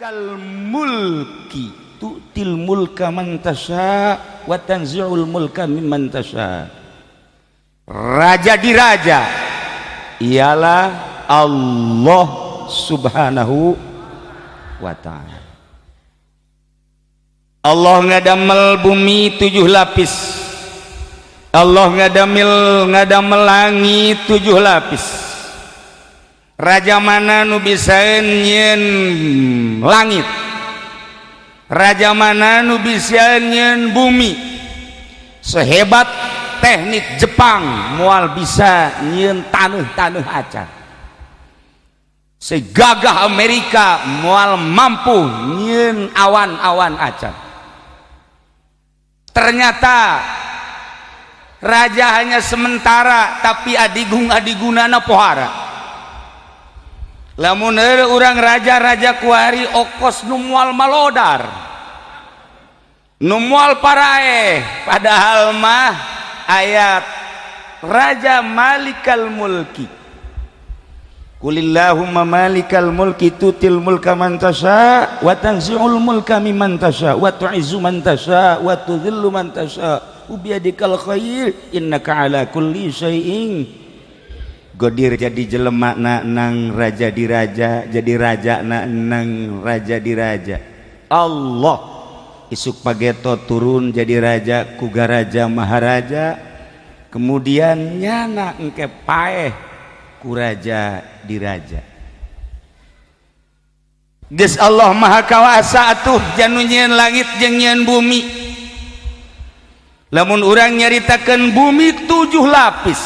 Malikal mulki tu'til mulka man tasha wa tanzi'ul mulka mimman tasha. Raja di raja ialah Allah Subhanahu wa ta'ala. Allah ngadamel bumi 7 lapis, Allah ngadamel langit 7 lapis. Raja mana nu bisa nyieun langit, raja mana nu bisa nyieun bumi? Sehebat teknik Jepang moal bisa nyieun taneuh-taneuh acan. Segagah Amerika moal mampu nyieun awan-awan acan. Ternyata raja hanya sementara, tapi adigung adigunana pohara. Lamun urang raja-raja kuari okos nu moal malodar, nu moal paraeh, padahal mah ayat raja malikal mulki. Qulillahumma malikal mulki tutil mulka man tasha wa tanzi'ul mulka mimman tasha wa tu'izzu man tasha wa tudhillu man tasha biyadikal khair innaka ala kulli syai'in qadir. Jadi jelema na nang raja di raja, jadi raja na nang raja di raja Allah. Isuk pageto turun jadi raja kuga raja maharaja, kemudian nyana engke paeh ku raja di raja. Geus Allah Maha Kawasa atuh janu nyieun langit jeung nyieun bumi. Lamun urang nyaritakeun bumi 7 lapis,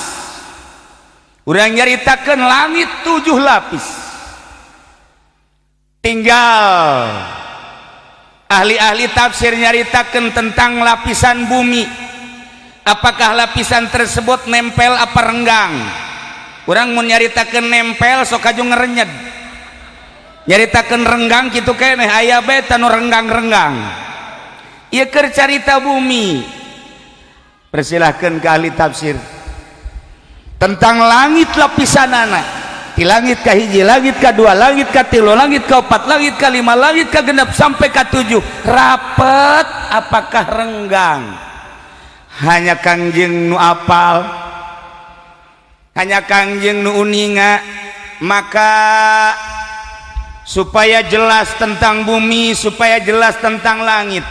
urang nyaritakeun langit 7 lapis, tinggal ahli-ahli tafsir nyaritakeun tentang lapisan bumi, apakah lapisan tersebut nempel apa renggang. Urang mun nyaritakeun nempel sok kaju ngerenyed, nyaritakeun renggang kitu keneh aya bae tanu renggang-renggang. Ieu keur carita bumi, persilahkan ke ahli tafsir. Tentang langit lapisanana, di langit ka hiji, langit ka dua, langit ka tilu, langit ka opat, langit ka lima, langit ka genep sampai ka tujuh, rapet apakah renggang? Hanya Kangjeng nu apal, hanya Kangjeng nu uninga. Maka supaya jelas tentang bumi, supaya jelas tentang langit,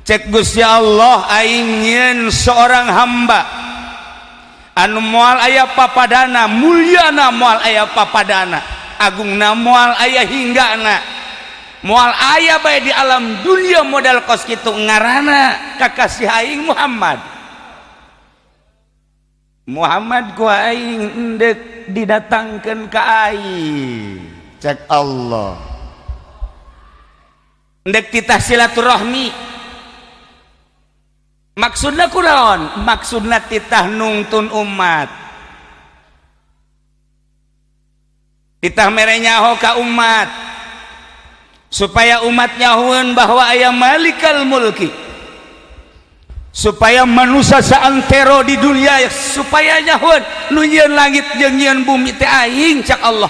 cek Gusti Allah, aing nyieun seorang hamba anu moal aya papadana, mulyana moal aya papadana, agungna moal aya hinggana, moal aya bae di alam dunia modal kos kitu, ngaranna kakasih aing Muhammad. Muhammad ku aing endek didatangkeun ka aing, cek Allah, endek titah silaturahmi. Maksudna kunaon? Maksudna titah nungtun umat, titah mere nyaho ka umat supaya umat nyahueun bahwa aya malikal mulki, supaya manusia saantero di dunia supaya nyahueun nu nyieun langit jeung nyieun bumi teh aing, cak Allah,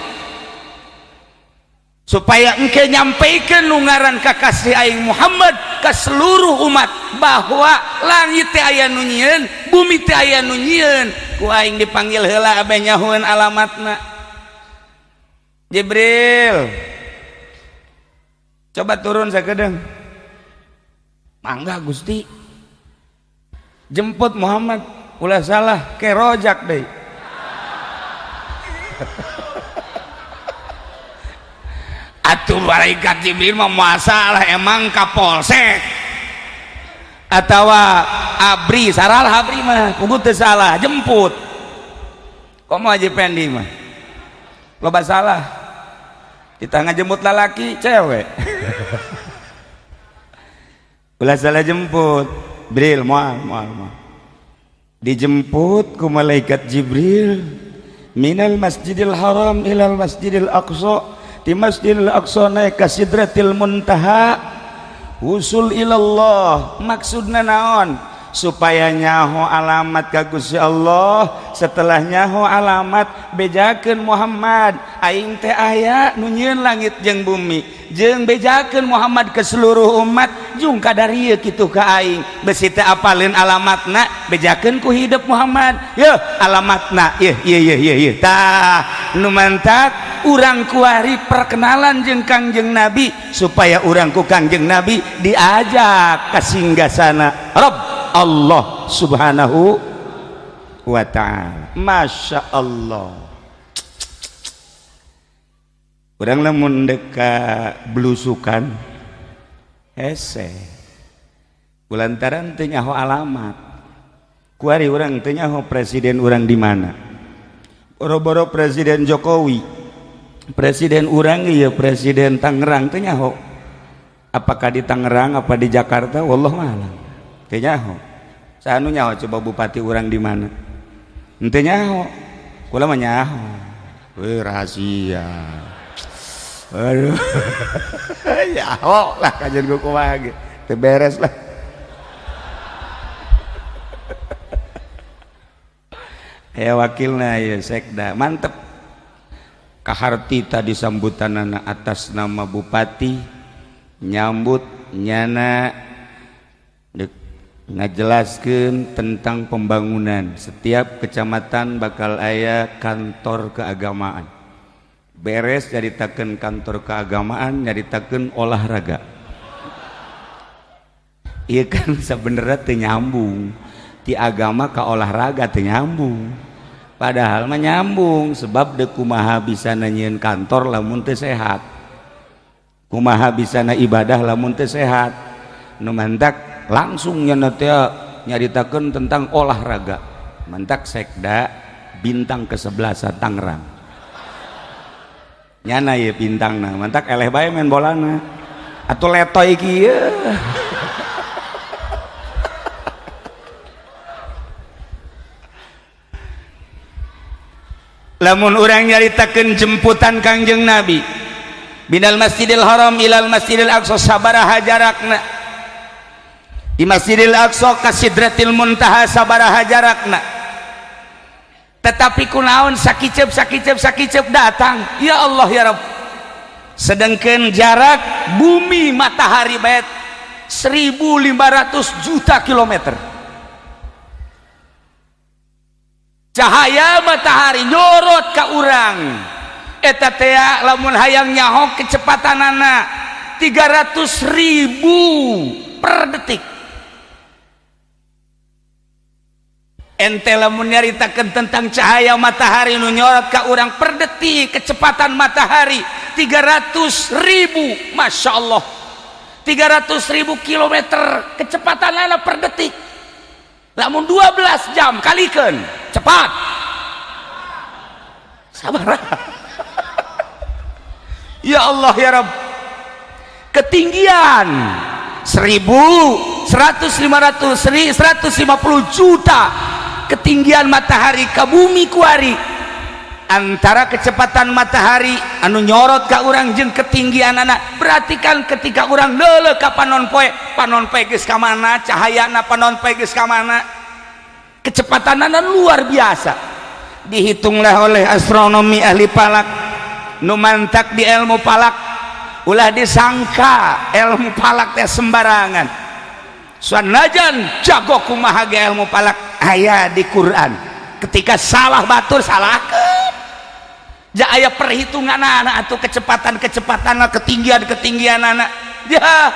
supaya engke nyampaikan nu ngaran kakasih aing Muhammad ke seluruh umat bahwa langit teh aya nu nyieun, bumi teh aya nu nyieun. Ku aing dipanggil heula abeh nyahueun alamatna. Jibril, coba turun sakedeung. Mangga Gusti. Jemput Muhammad, ulah salah kerojak deui. Atuh malaikat Jibril mah masalah emang kapolsek atawa abri, salah abri mah puguh teu salah jemput. Komo Haji Pendi mah loba salah, kita ngajemput lalaki cewek. Ulah salah jemput Bril, moal moal moal. Dijemput ku malaikat Jibril minal Masjidil Haram ilal Masjidil Aqsa, di Masjidil Aqsa naik ka Sidratil Muntaha, usul ilallah. Maksudna naon? Supaya nyaho alamat ka Gusti Allah. Setelah nyaho alamat, bejakeun Muhammad, aing teh aya nu nyieun langit jeung bumi, jeung bejakeun Muhammad ke seluruh umat jung kadarieu kitu ka aing. Besi teh apaleun alamatna, bejakeun ku hidup Muhammad, yeuh alamatna, yeuh yeuh yeuh yeuh yeuh. Tah, nu mantak urang kuari perkenalan jeung Kangjeng Nabi supaya urang ku Kangjeng Nabi diajak ka singgasana Rabb Allah Subhanahu wa ta'ala. Masya Allah, urang lamun dek blusukan hese kulantaran teu nyaho alamat. Kuari urang teu nyaho presiden urang di mana. Boro-boro Presiden Jokowi, presiden urang ieu Presiden Tangerang teu nyaho apakah di Tangerang apa di Jakarta, wallahu a'lam, teu nyaho. Saha nu nyaho coba bupati urang di mana? Henteu nyaho. Kula mah nyaho. Weh, rahasia. Aduh, nyaho lah kajian ku kumaha ge teu beres lah. Aya wakilna ieu sekda mantep kaharti tadi sambutanana atas nama bupati nyambut nyana ngajelaskeun tentang pembangunan setiap kecamatan bakal aya kantor keagamaan. Beres nyaritakeun kantor keagamaan, nyaritakeun olahraga. Iya kan sebenarnya teu nyambung ti agama ka olahraga, teu nyambung. Padahal mah nyambung, sebab deuk kumaha bisa nyieun kantor lamun teu sehat, kumaha bisa na ibadah lamun teu sehat. Nu mantak langsung nyana teh nyaritakeun tentang olahraga. Mantak sekda bintang kesebelasan Tangerang nyana ye bintangna, mantak eleh bae main bolana atau letoy kieu. Lamun urang nyaritakeun jemputan Kangjeng Nabi binal Masjidil Haram ilal Masjidil Aqsa sabaraha jarakna, di Masjidil Aqsa ka Sidratil Muntaha sabaraha jarakna, tetapi kunaon sakiceup sakiceup sakiceup datang, ya Allah ya Rabb. Sedangkan jarak bumi matahari bae 1500 juta kilometer. Cahaya matahari nyorot ka urang eta teh lamun hayang nyaho kecepatanana 300.000 per detik. Ente lamun nyaritakeun tentang cahaya matahari nu nyorot ka urang per detik kecepatan matahari 300.000, Masya Allah, 300.000 kilometer kecepatanana per detik. Lamun 12 jam kalikeun cepat sabar. Ya Allah ya Rabb, ketinggian 1.100 500 150 juta ketinggian matahari ke bumi kuari, antara kecepatan matahari anu nyorot ka urang jeung ketinggian anak. Berarti kan ketika urang leuleuh ka panon poe, panon poe geus ka mana cahayana, panon poe geus ka mana, kecepatanana luar biasa. Dihitunglah oleh astronomi ahli falak nu mantak di ilmu falak, ulah disangka ilmu falak teh sembarangan. Sanajan jago kumaha ge ilmu falak aya di Quran, ketika salah batur salahkeun. Ja aya perhitungan anak atau kecepatan-kecepatan, ketinggian-ketinggian anak. Ya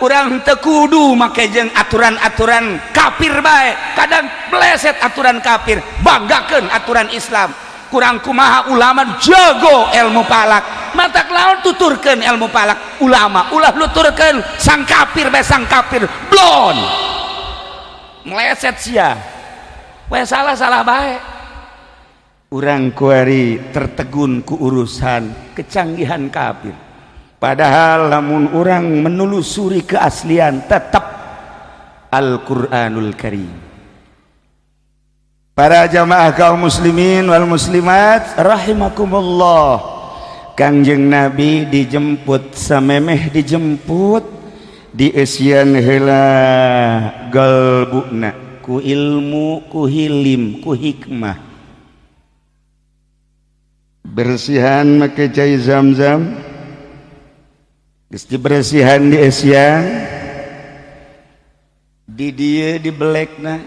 urang teu kudu make jeung aturan-aturan kafir bae, kadang pleset aturan kafir, banggakeun aturan Islam. Kurang kumaha ulama jago ilmu falak, matak lawan tuturkeun ilmu falak ulama, ulah nuturkeun sang kafir bae, sang kafir blon meleset sia we, salah-salah bae. Urang kuari tertegun ku urusan kecanggihan kafir, padahal lamun urang menelusuri keaslian tetap Al-Qur'anul Karim. Para jamaah kaum muslimin wal muslimat rahimakumullah, Kangjeng Nabi dijemput, samemeh dijemput Dieusian heula galbuna ku ilmu, ku hilim, ku hikmah. Bersihan make cai Zam-zam. Geus dibersihan, dieusian di dieu, dibelekna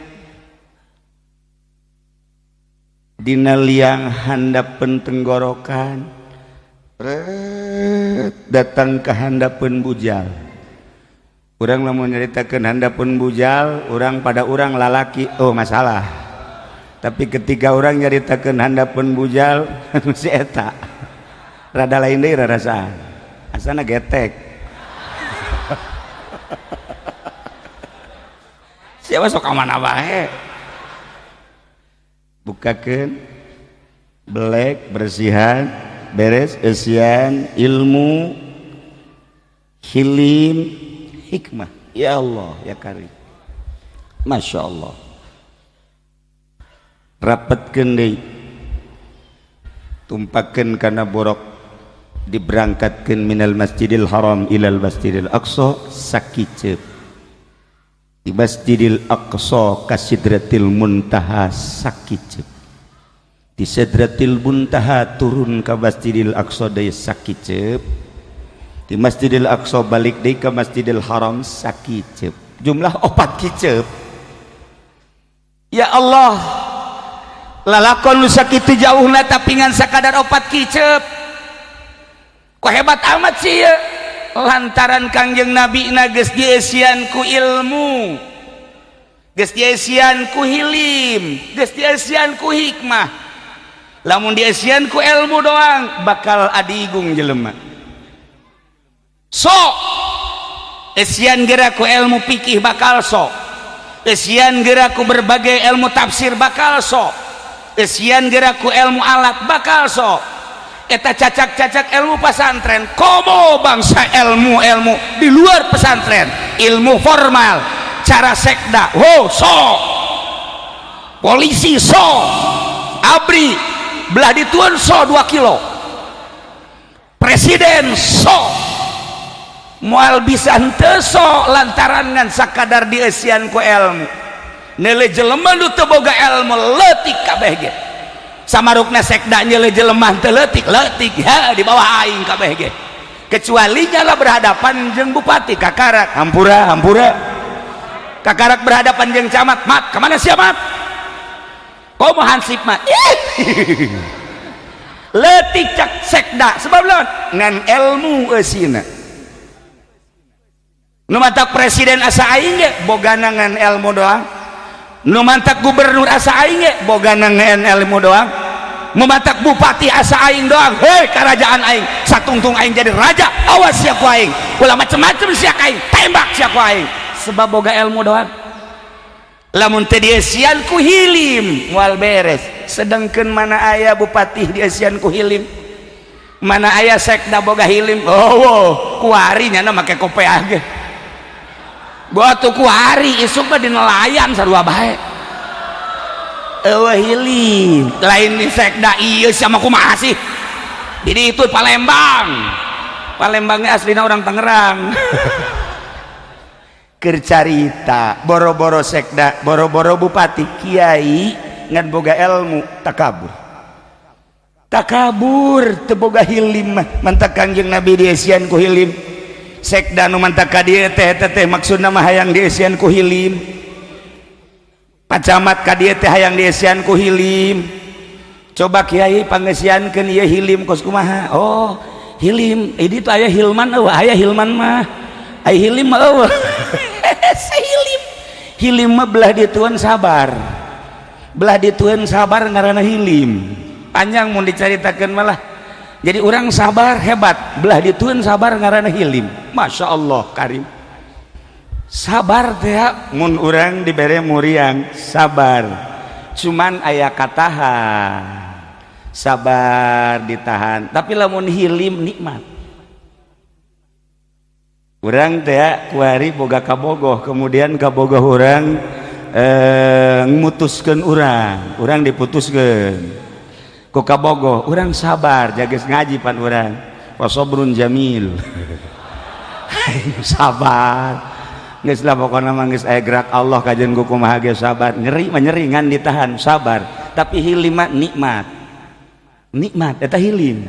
dina liang handapeun tenggorokan. Ret, datang ke handapeun bujal. Urang lamun nyaritakeun handapeun bujal, urang pada urang lalaki, oh, masalah. Tapi ketika urang nyaritakeun handapeun bujal, si eta rada lain deui rarasaan, asana getek. Siapa sok ka mana bae. Bukakeun, belek, bersihan, beres, eusian ilmu, hilim, hikmah. Ya Allah ya Karim, Masya Allah. Rapetkeun deui, tumpakeun kana borok, diberangkatkeun minal Masjidil Haram ilal Masjidil Aqsa sakiceup. Di Masjidil Aqsa ka Sidratil Muntaha sakiceup. Di Sidratil Muntaha turun ka Masjidil Aqsa deui sakiceup. Di Masjidil Aqsa balik deui ka Masjidil Haram sakiceup. Jumlah 4 kiceup. Ya Allah, lalakon nu sakitu jauhna tapi ngan sakadar 4 kiceup. Kok hebat amat sih ya? Lantaran Kangjeng Nabi na geus dieusian ku ilmu, geus dieusian ku hilim, geus dieusian ku hikmah. Lamun dieusian ku ilmu doang, bakal adigung jelema. Sok eusian geura ku ilmu fikih, bakal sok. Eusian geura ku berbagai ilmu tafsir, bakal sok. Eusian geura ku ilmu alat, bakal sok. Eta cacak-cacak ilmu pesantren. Komo bangsa ilmu-ilmu di luar pesantren, ilmu formal, cara sekda, oh, sok. Polisi sok, ABRI belah dituan sok 2 kilo, presiden sok. Moal bisa henteu sok lantaran ngan sakadar dieusian ku ilmu. Nele jelema nu teu boga ilmu leutik kabeh ge. Samarukna sekda nyele jelema teu leutik leutik ya di bawah aing kabeh ge, kecuali nyala berhadapan jeung bupati, kakarak hampura hampura. Kakarak berhadapan jeung camat, "Mat, kemana sia, Mat?" "Komo hansip, Mat." Leutik cak sekda. Sebab lawan ngan ilmu eusina. Nu matak presiden asa aing ge bogana ngan ilmu doang. Nu mantak gubernur asa aing ge bogana ngan ilmu doang. Nu matak bupati asa aing doang. Hei, kerajaan aing satungtung aing jadi raja, awas sia ku aing, ulah macem-macem sia aing, tembak sia ku aing. Sebab boga ilmu doang. Lamun teu dieusian ku hilim, moal beres. Sedangkan mana aya bupati dieusian ku hilim? Mana aya sekda boga hilim? Oh, wow. Kuari nyana make kopeah ge. Batu kuari isuk mah di nelayan sarua bae. Eueuh hilim. Lain di sekda ieu sama kumaha sih? Jadi itu Palembang. Palembangnya aslina orang Tangerang. Keur carita boro-boro sekda, boro-boro bupati, kiai ngan boga ilmu takabur. Takabur teu boga hilim mah. Mantak Kangjeng Nabi dieusian ku hilim. Sekda nu mantak ka dieu teh, teh teh maksudna mah hayang dieusian ku hilim. Pak Camat ka dieu teh hayang dieusian ku hilim. Coba kiai pangeusiankeun ieu hilim kos kumaha? Oh, hilim ini tuh aya hilman eueuh, aya hilman mah. Aya hilim mah eueuh. Hilim, hilim mah belah dituan sabar. Belah dituan sabar ngaranna hilim. Panjang mun dicaritakeun malah. Jadi orang sabar hebat, belah dituan sabar ngaranna hilim. Masya Allah Karim. Sabar teh mun urang dibere muriang sabar, cuman aya katahan, sabar ditahan. Tapi lamun hilim nikmat. Urang teh kuari boga kabogoh, kemudian kabogoh urang ngutuskeun urang, urang diputuskeun ku kabogoh. Urang sabar, jages ngaji pan urang, wasobrun jamil. Sabar geus lah, pokona mah geus aya gerak Allah kajian ku kumaha ge sabar. Nyeri mah nyeri, ngan ditahan, sabar. Tapi hilim mah nikmat, nikmat eta hilim.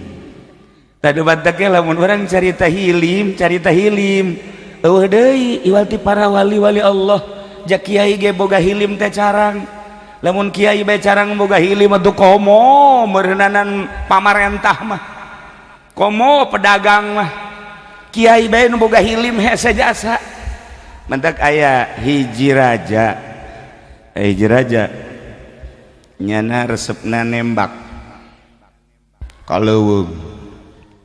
Tadi batak lamun orang carita hilim, carita hilim eueuh deui iwal ti para wali-wali Allah. Ja kiai ge boga hilim teh carang. Lamun kiai bae carang boga hilim atuh komo meureunanan pamarentah mah, komo pedagang mah. Kiai bae nu boga hilim hese jasa. Mentak aya hiji raja, hiji raja nyana resepna nembak ka leuweung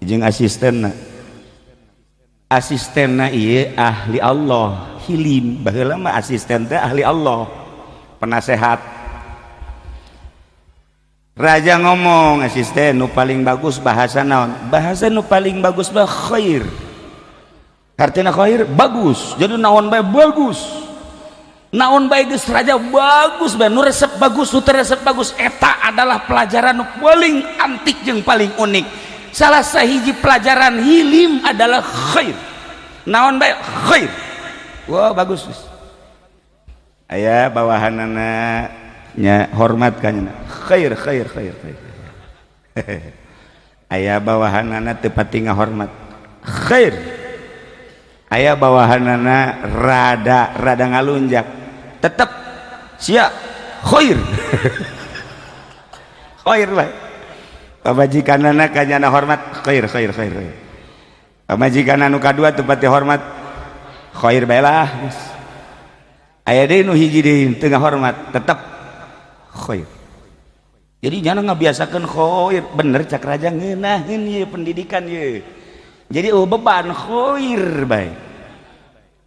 jeung asistenna. Asistenna ieu ahli Allah, hilim. Baheula mah asisten teh ahli Allah, penasehat. Raja ngomong, "Asisten, nu paling bagus bahasa naon?" "Bahasa nu paling bagus mah khair." Artinya khair bagus. Jadi naon bae bagus, naon bae geus raja bagus bae, nu resep bagus, nu teu resep bagus. Eta adalah pelajaran nu paling antik jeung paling unik. Salah sahiji pelajaran hilim adalah khair, naon bae khair. Wah, bagus. Aya bawahanana nya hormat ka nya, khair, khair, khair, khair. Aya bawahanana teu pati ngahormat, khair. Aya bawahanana rada rada ngalunjak, tetep sia khair, khair bae. Pamajikanana ka nyana hormat, khair, khair, khair, khair. Pamajikan anu kadua teu pati hormat, khair bae lah. Aya deui nu hiji deui teu ngahormat, tetep khair. Jadi jangan ngabiasakeun khair. Bener cak raja, ngeunaheun ieu pendidikan ieu. Jadi oh beban, khair bae.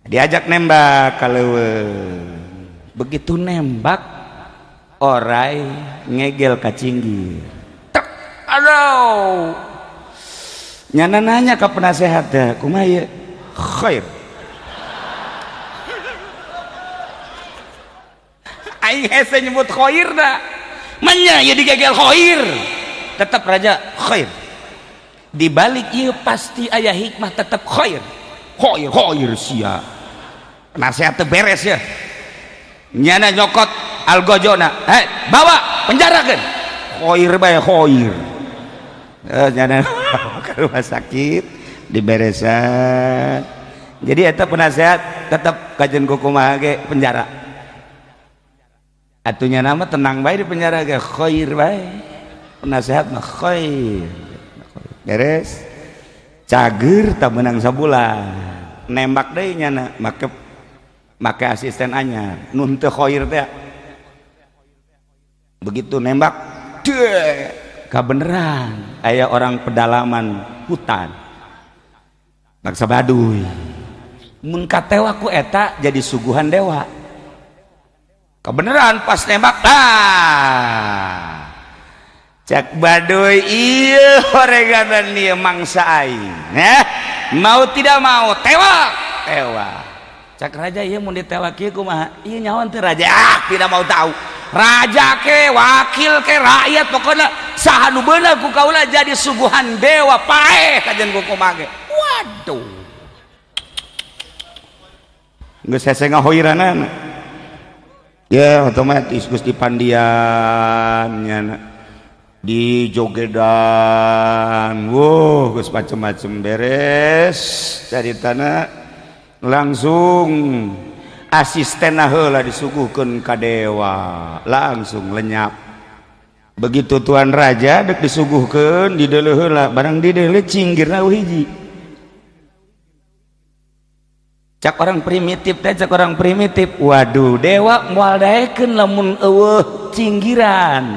Diajak nembak ka leuweung. Begitu nembak, orai ngegel ka cinggir. Tek, aduh. Nyana nanya ke penasehat teh, "Kumaha ieu?" "Khair." Aing hese nyebut khair da. Manya ieu digegel khair. Tetap raja khair. Di balik ieu pasti aya hikmah, tetap khair. Khair, khair sia. Penasehat teu beres ya. Nyana nyokot algojona, "Hei, bawa, penjarakeun." Khair bae, khair. Nyana ke rumah sakit diberesan. Jadi eta penasehat tetap kajen kumaha ge penjara. Atunya nama tenang bae di penjara ge khair bae. Penasehat mah khair. Beres. Cager tak menang sabulan. Nembak deui nyana make make asisten anyar. Nu teu khair teh. Begitu nembak, deh, kabeneran aya orang pedalaman hutan. Bangsa Baduy. Mun katewa ku eta jadi suguhan dewa. Kebenaran pas nembak, ah, cak Baduy, iya oreganan ieu mangsa aing, eh mau tidak mau tewak, tewak. Cak raja, ieu mun ditewak ieu kumaha ieu nyawan teu raja? Ah, tidak mau tahu raja ke wakil ke rakyat, pokoknya saha nu beunang ku kaula jadi suguhan dewa, paeh kajen ku kumaha ge. Waduh, geus hese ngahoiranana ya, otomatis geus dipandian nyana, di jogedan, wow, geus macem-macem. Beres caritana, langsung asisten heula disuguhkeun ka dewa, langsung lenyap. Begitu tuan raja dek disuguhkeun, dideuleu heula, barang dideuleu cinggirna hiji. Cak orang primitif teh, cak orang primitif, waduh, dewa moal daekeun lamun eueuh cinggiran,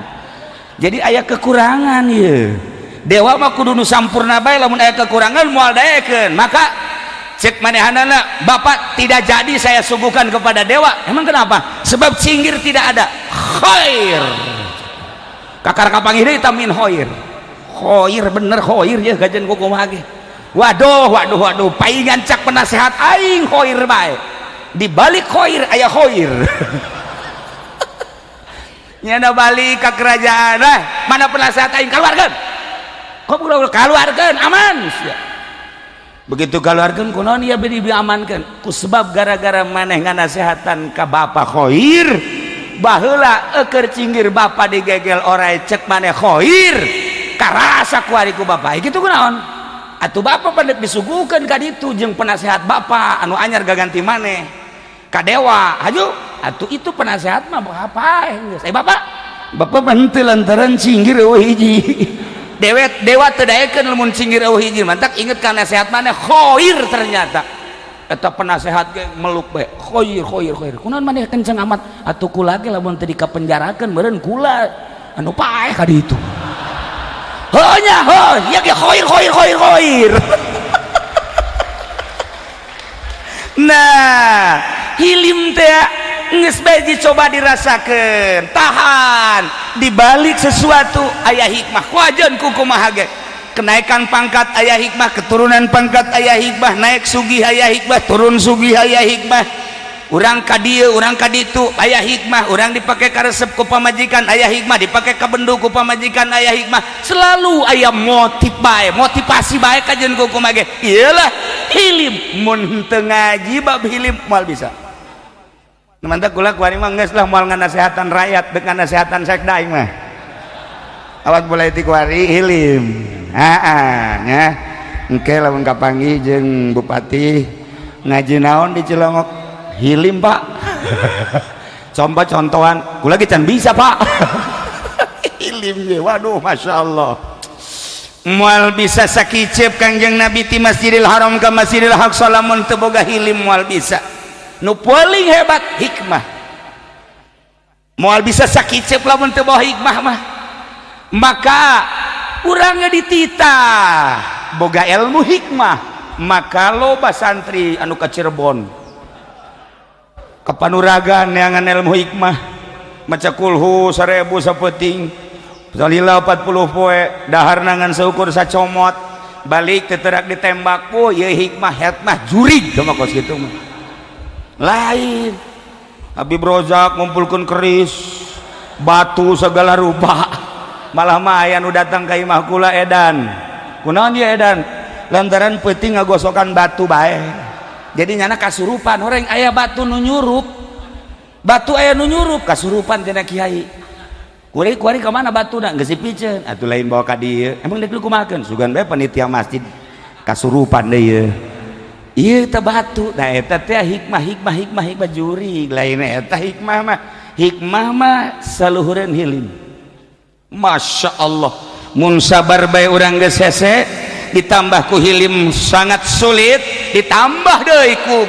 jadi aya kekurangan ye. Dewa mah kudu nu sampurna bae, lamun aya kekurangan moal daekeun. Maka cek manehanana, "Bapak, tidak jadi saya suguhkan kepada dewa." "Emang kenapa?" "Sebab cinggir tidak ada." Khair. Kakar kapanggih deui tamin khair, khair bener khair ya gajen ku kumaha ge. Waduh, waduh, waduh, paingan cak penasehat aing khair bae. Di balik khair aya khair. Nyana balik ke kerajaan, "Lah, mana penasehat aing? Keluarkan. Kok keluarkan, aman." Begitu keluarkan kunaon ieu beri diamankeun ku sebab gara-gara maneh nganasehatan ka Bapak Khoir. Baheula eukeur cinggir bapak digegel orai, cek maneh Khoir karasa kuari ku bapak kitu. Kunaon atuh bapak pandek disuguhkeun ka ditu jeung penasehat bapak anu anyar gaganti maneh ka dewa haju atuh itu penasehat mah apa geus bapak bapak henteu lantaran cinggir eueuh hiji dewet dewa teu daekeun lamun cinggir eueuh hiji. Mantak inget ka nasehat maneh Khoir. Ternyata eta penasehat ge meluk bae, Khoir, Khoir, Khoir. Kunaon maneh kenceng amat? Atuh kula ge lamun teu dikapenjarakeun meureun kula anu paeh ka ditu. Heuh nya, heuh ieu ge Khoir, Khoir, Khoir, Khoir. Nah, hilim teh geus bae dicoba, dirasakeun, tahan. Dibalik sesuatu aya hikmah. Wajan ku kumaha ge, kenaikan pangkat aya hikmah, keturunan pangkat aya hikmah, naik sugih aya hikmah, turun sugih aya hikmah, urang ka dieu, urang ka ditu aya hikmah, urang dipake karesep ku pamajikan aya hikmah, dipake kabendu ku pamajikan aya hikmah. Selalu aya motif bae, motivasi bae kajeun ku kumaha ge. Iyalah hilim. Mun teu ngaji bab hilim moal bisa. Mantap, kula kuari mah geus lah, moal nganasehatan rakyat, deuk nganasehatan sekda aing mah. Awak mulai ti kuari hilim. Heeh nya. Engke lamun kapanggih jeung bupati, ngaji naon di Cilongok? Hilim, Pak. Coba contohan, kula ge can bisa, Pak. Hilim ge, waduh, Masya Allah. Moal bisa sakicep Kangjeng Nabi ti Masjidil Haram ka Masjidil Aqsa lamun teu boga hilim, moal bisa. Nu paling hebat hikmah. Moal bisa sakicep lamun teu bawa hikmah mah. Maka urangnya dititah boga ilmu hikmah. Maka loba santri anu ka Cirebon, ka Panuragan neangan ilmu hikmah, maca kulhu 1000 sapeuting, salila 40 poe, dahar nangan seukur sacomot, balik teterak ditembak. Oh ieu hikmah, hikmah jurig sama kos kitu mah. Lain Habib Rozak ngumpulkeun keris, batu segala rupa. Malah mah aya nu datang ka imah kula edan. Kunaon dia edan? Lantaran peuting ngagosokan batu bae, jadi nyana kasurupan. Orang aya batu nu nyurup, batu aya nu nyurup, kasurupan cenah. Kiai kuari, kuari ka mana batuna? Geus dipiceun atuh, lain bawa ka dieu. Emang dek kumahakeun? Sugan bae panitia masjid kasurupan deui ieu. Ieu teh batu. Nah, eta teh hikmah, hikmah, hikmah, hikmah jurig. Lain eta hikmah mah. Hikmah mah saluhureun hilim. Masya Allah, mun sabar bae urang geus hese, ditambah ku hilim sangat sulit, ditambah deui ku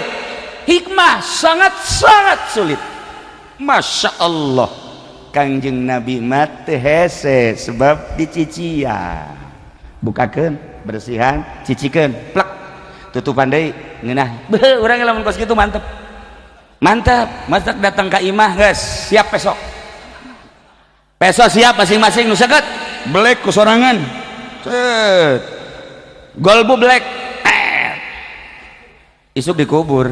hikmah sangat sangat sulit. Masya Allah, Kangjeng Nabi mah teu hese sebab dicician, bukakeun, bersihan, cicikeun, plek, tutupan deui, ngeunah. Beuh, urang lamun kos kitu mantep, mantep. Masak datang ka imah, geus siap besok, besok siap masing-masing nu seket belek ku sorangan, set golbu black, isuk dikubur.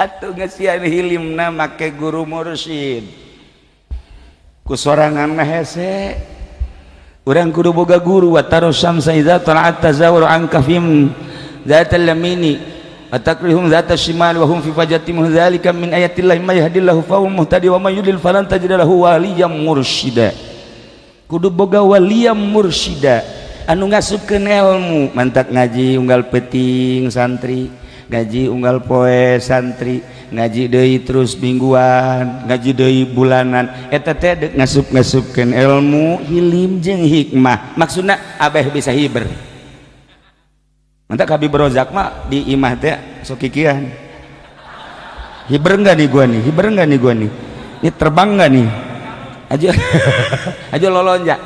Atuh ngesian hilimna make guru mursyid, ku sorangan mah hese. Urang kudu boga guru. Wa tara syamsa idza tala'at tazawwaru an kafim dzatal yamini wa takrihum dzata shimal wa hum fi fajatin dzalika min ayatillahi may yahdillahu fa huwal muhtadi wa may yudlil falan tajid lahu waliyyan mursyida. Kudu boga waliyyan mursyida anu ngasupkeun ilmu. Mantak ngaji unggal peuting santri, ngaji unggal poe santri, ngaji deui terus mingguan, ngaji deui bulanan, eta teh deuk ngasup-ngasupkeun ilmu hilim jeung hikmah. Maksudna abeh bisa hiber. Mantak Habib Rozak mah di imah teh sok kikian, hiber enggak nih gua nih, hiber enggak nih gua nih, ini terbang enggak nih, aja aja lolonjak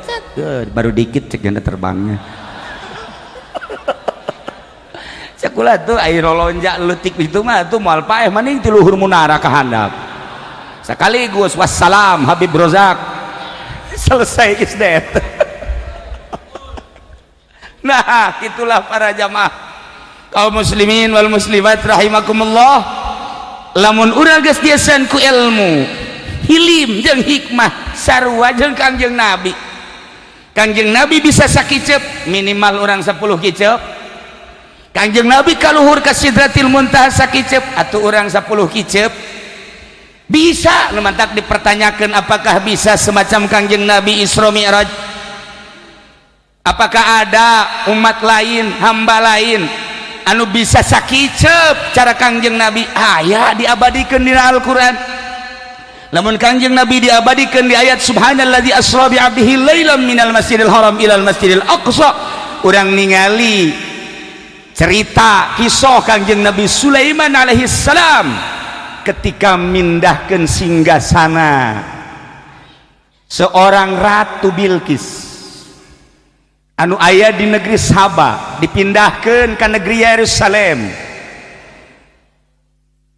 baru dikit, cek ganda terbangnya. Cekula tuh air lolonjak letik itu mah tuh moal paeh, maning ti luhur munara ka handap sekaligus. Wassalam Habib Rozak, selesai geus det. Nah, itulah para jamaah kaum muslimin wal muslimat rahimakumullah, lamun urang geus diasan ku ilmu hilim jeung hikmah sarua jeung Kangjeng Nabi. Kangjeng Nabi bisa sakicep, minimal urang 10 kicep. Kangjeng Nabi kaluhur ka Sidratil Muntaha sakicep, atau urang 10 kicep bisa. Nu mantak dipertanyakan, apakah bisa semacam Kangjeng Nabi Isra Mi'raj? Apakah ada umat lain, hamba lain anu bisa sakicep cara Kangjeng Nabi? Aya, diabadikan di Al-Quran. Lamun Kangjeng Nabi diabadikan di ayat "Subhanalladzi asra bi 'abdihi lailan minal masjidil haram ilal masjidil aqsa", urang ningali cerita kisah Kangjeng Nabi Sulaiman alaihi salam ketika mindahkan singgasana seorang Ratu Bilqis anu aya di negeri Saba, dipindahkan ke negeri Yerusalem.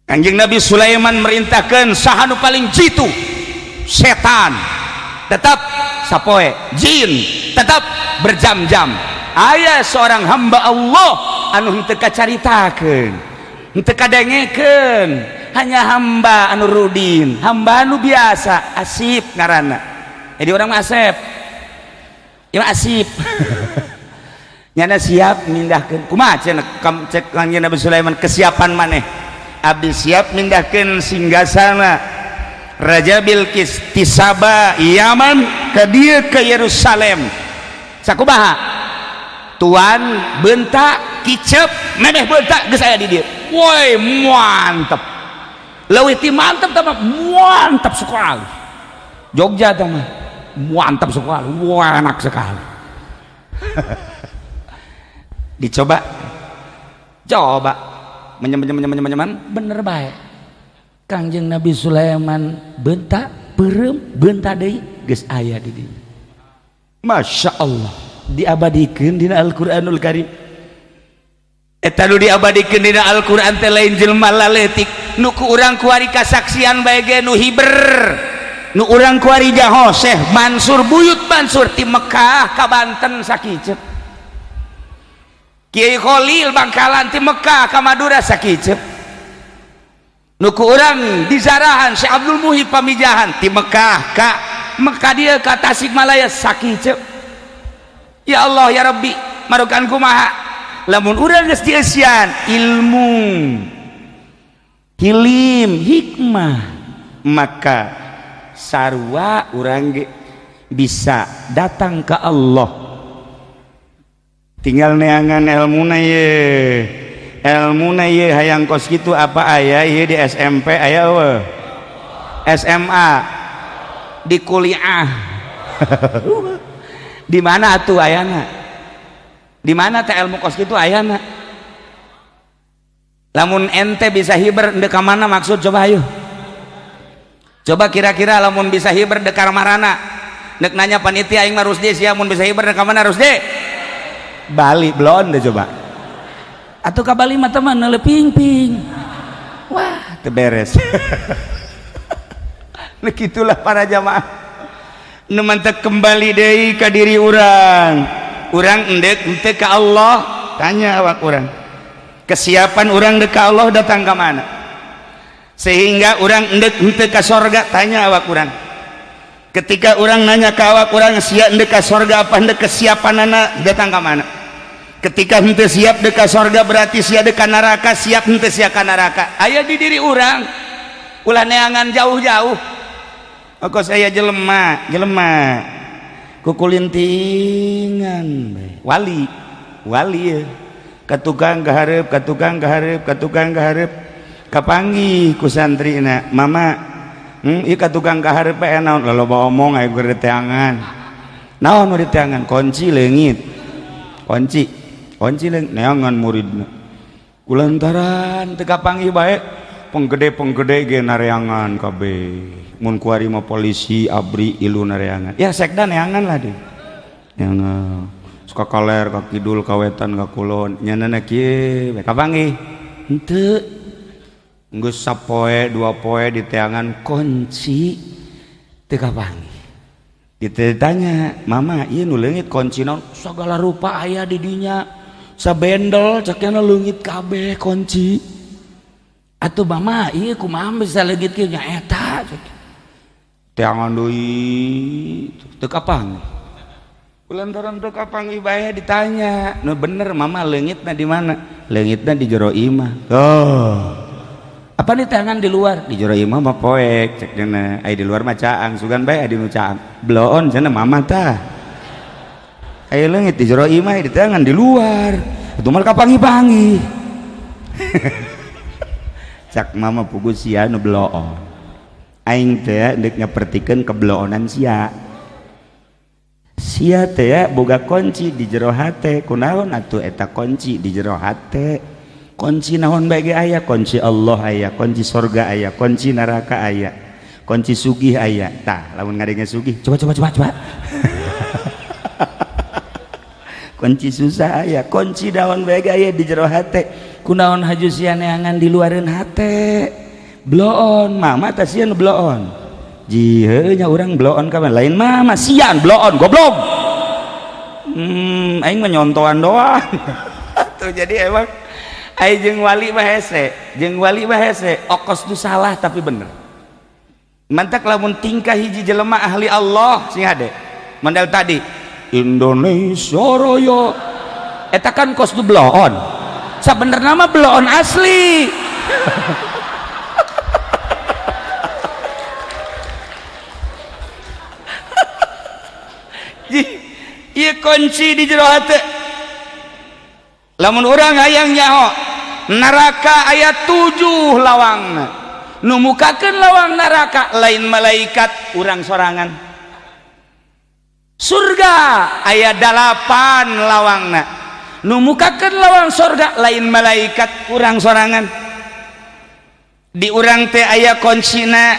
Kanjeng Nabi Sulaiman merintahkan saha nu paling jitu setan, tetap sapoe jin, tetap berjam-jam. Aya seorang hamba Allah anu henteu kacaritakeun, henteu kadengekeun, hanya hamba anu rudin, hamba anu biasa, Asip ngaranna. Jadi urang mah Asep ya, Asip nyana siap mindahkeun. Kumaha cenah cek Kanjeng Nabi Sulaiman, kesiapan maneh? Abdi siap mindahkeun singgasana Raja Bilqis ti Saba, Yaman, ke dieu, ke Yerusalem. Sakumaha tuan bentak kicep, memeh bentak geus aya di dieu. Woi, mantep, leuwih ti mantep tah, mantap sekali. Jogja tah mah mantap sekali, wah, enak sekali. Dicoba coba, menyem menyem menyem menyem, bener baik. Kangjeng Nabi Sulaiman bentak peureum, bentak deui, geus aya di dieu. Masya Allah, diabadikeun dina Al-Qur'anul Karim. Eta nu diabadikeun dina Al-Qur'an teh lain jelema laletik nu ku urang kuari kasaksian bae ge, nu hiber, nu urang kuari jaho, Syekh Mansur, Buyut Mansur, ti Mekah ka Banten sakicep. Kiai Khalil Bangkalan ti Mekah ka Madura sakicep. Nu ku urang dizarahan Syekh Abdul Muhib Pamijahan, ti Mekah ka Mekah dia ka Tasikmalaya sakicep. Ya Allah, ya Rabbi, marukan kumaha lamun urang geus dieusian ilmu, hilim, hikmah, maka sarua urang ge bisa datang ke Allah. Tinggal neangan ilmuna ye, ilmuna ye. Hayang kos kitu apa aya ye di SMP? Aya eueuh? SMA, di kuliah, di mana atuh ayana? Di mana teh ilmu kos kitu ayana? Lamun ente bisa hiber, ndek ka mana maksud? Coba, ayo coba, kira-kira lamun bisa hiber dek marana? Nek nanya panitia, aing mah Rusdi sia, mun bisa hiber dek ka mana, Rusdi? Bali belum deh. Coba atau ka Bali mah teman neule ping-ping, wah, teu beres. Nah, gitulah para jamaah. Nu mantak kembali deui ka diri urang. Urang endek henteu ka Allah? Tanya awak urang, kesiapan urang dek ka Allah datang ka mana? Sehingga urang endek henteu ka sorga? Tanya awak urang. Ketika urang nanya ka awak urang, sia endek ka sorga apa endek, kesiapanana datang ka mana? Ketika henteu siap dek ka sorga, berarti sia dek ka neraka. Siap henteu sia ka neraka? Aya di diri urang, ulah neangan jauh-jauh. Kok saya jelema jelema kukulintingan wali wali ya, ka tukang kaharep, ka tukang kaharep, ka tukang kaharep, kapanggih ku santrina, "Mama, ieu ka tukang kaharep bae naon?" "Loba omong aya keur teangan." "Naon nu diteangan?" "Kunci leungit, kunci, kunci leungit." Neangan muridna kulantaran teu kapanggih bae. Penggede penggede ge nareangan kabeh. Mun kuari mah polisi, ABRI, ilu nareangan ya, sekda neangan lah deh, neangan suka kaler, ka kidul, ka wetan, ka kulon, nyanana kieu bae kapanggih henteu. Geus sapoe dua poe diteangan kunci teu kapanggih. Ditanya, "Mama, ieu nu leungit kunci naon?" "Sagala rupa aya di dinya, sabendel," ceknya, "leungit kabeh kunci." "Atuh Mama, ieu kumaha bisa leungit kieu?" "Nya eta." Teangan deui teu kapanggih. Kulantaran teu kapanggih bae ditanya, "Nu bener mama leungitna di mana?" "Leungitna di jero imah." Oh. Apa di tangan di luar? Di jero imah mah poek cek cenah. Ai di luar mah caang, sugan bae di nu caang. Bloon cenah mama tah. Ai leungit di jero imah di tangan di luar. Itu mah kapanggih-panggih. Cak mama pugu sia nu bloon. Aing teh deuk nyapertikeun kebloonan sia. Sia teh boga kunci di jero hate, kunaon atuh eta kunci di jero hate? Kunci naon bae ge aya, kunci Allah aya, kunci sorga aya, kunci neraka aya, kunci sugih aya. Tah, lamun ngadenge sugih, coba coba coba coba. Kunci susah aya, kunci naon bae ge aya di jero hate. Kunaon haju sia neangan di luareun hate? Bloon, mama tah sia nu bloon. Jiheunya urang bloon kapan lain mama sian bloon goblok. Aing mah nyontoan doang. Tuh jadi emang aing jeung wali mah hese, jeung wali mah hese, okos tu salah tapi bener. Mantak lamun tingkah hiji jelema ahli Allah sing hade. Mandal tadi Indonesia Raya eta kan kos tu bloon. Sabenerna mah bloon asli. Ieu kunci di jero hate. Lamun urang hayang nyaho neraka aya 7 lawangna. Nu mukakeun lawang neraka lain malaikat, urang sorangan. Surga aya 8 lawangna. Nu mukakeun lawang surga lain malaikat, urang sorangan. Di urang teh aya kuncina,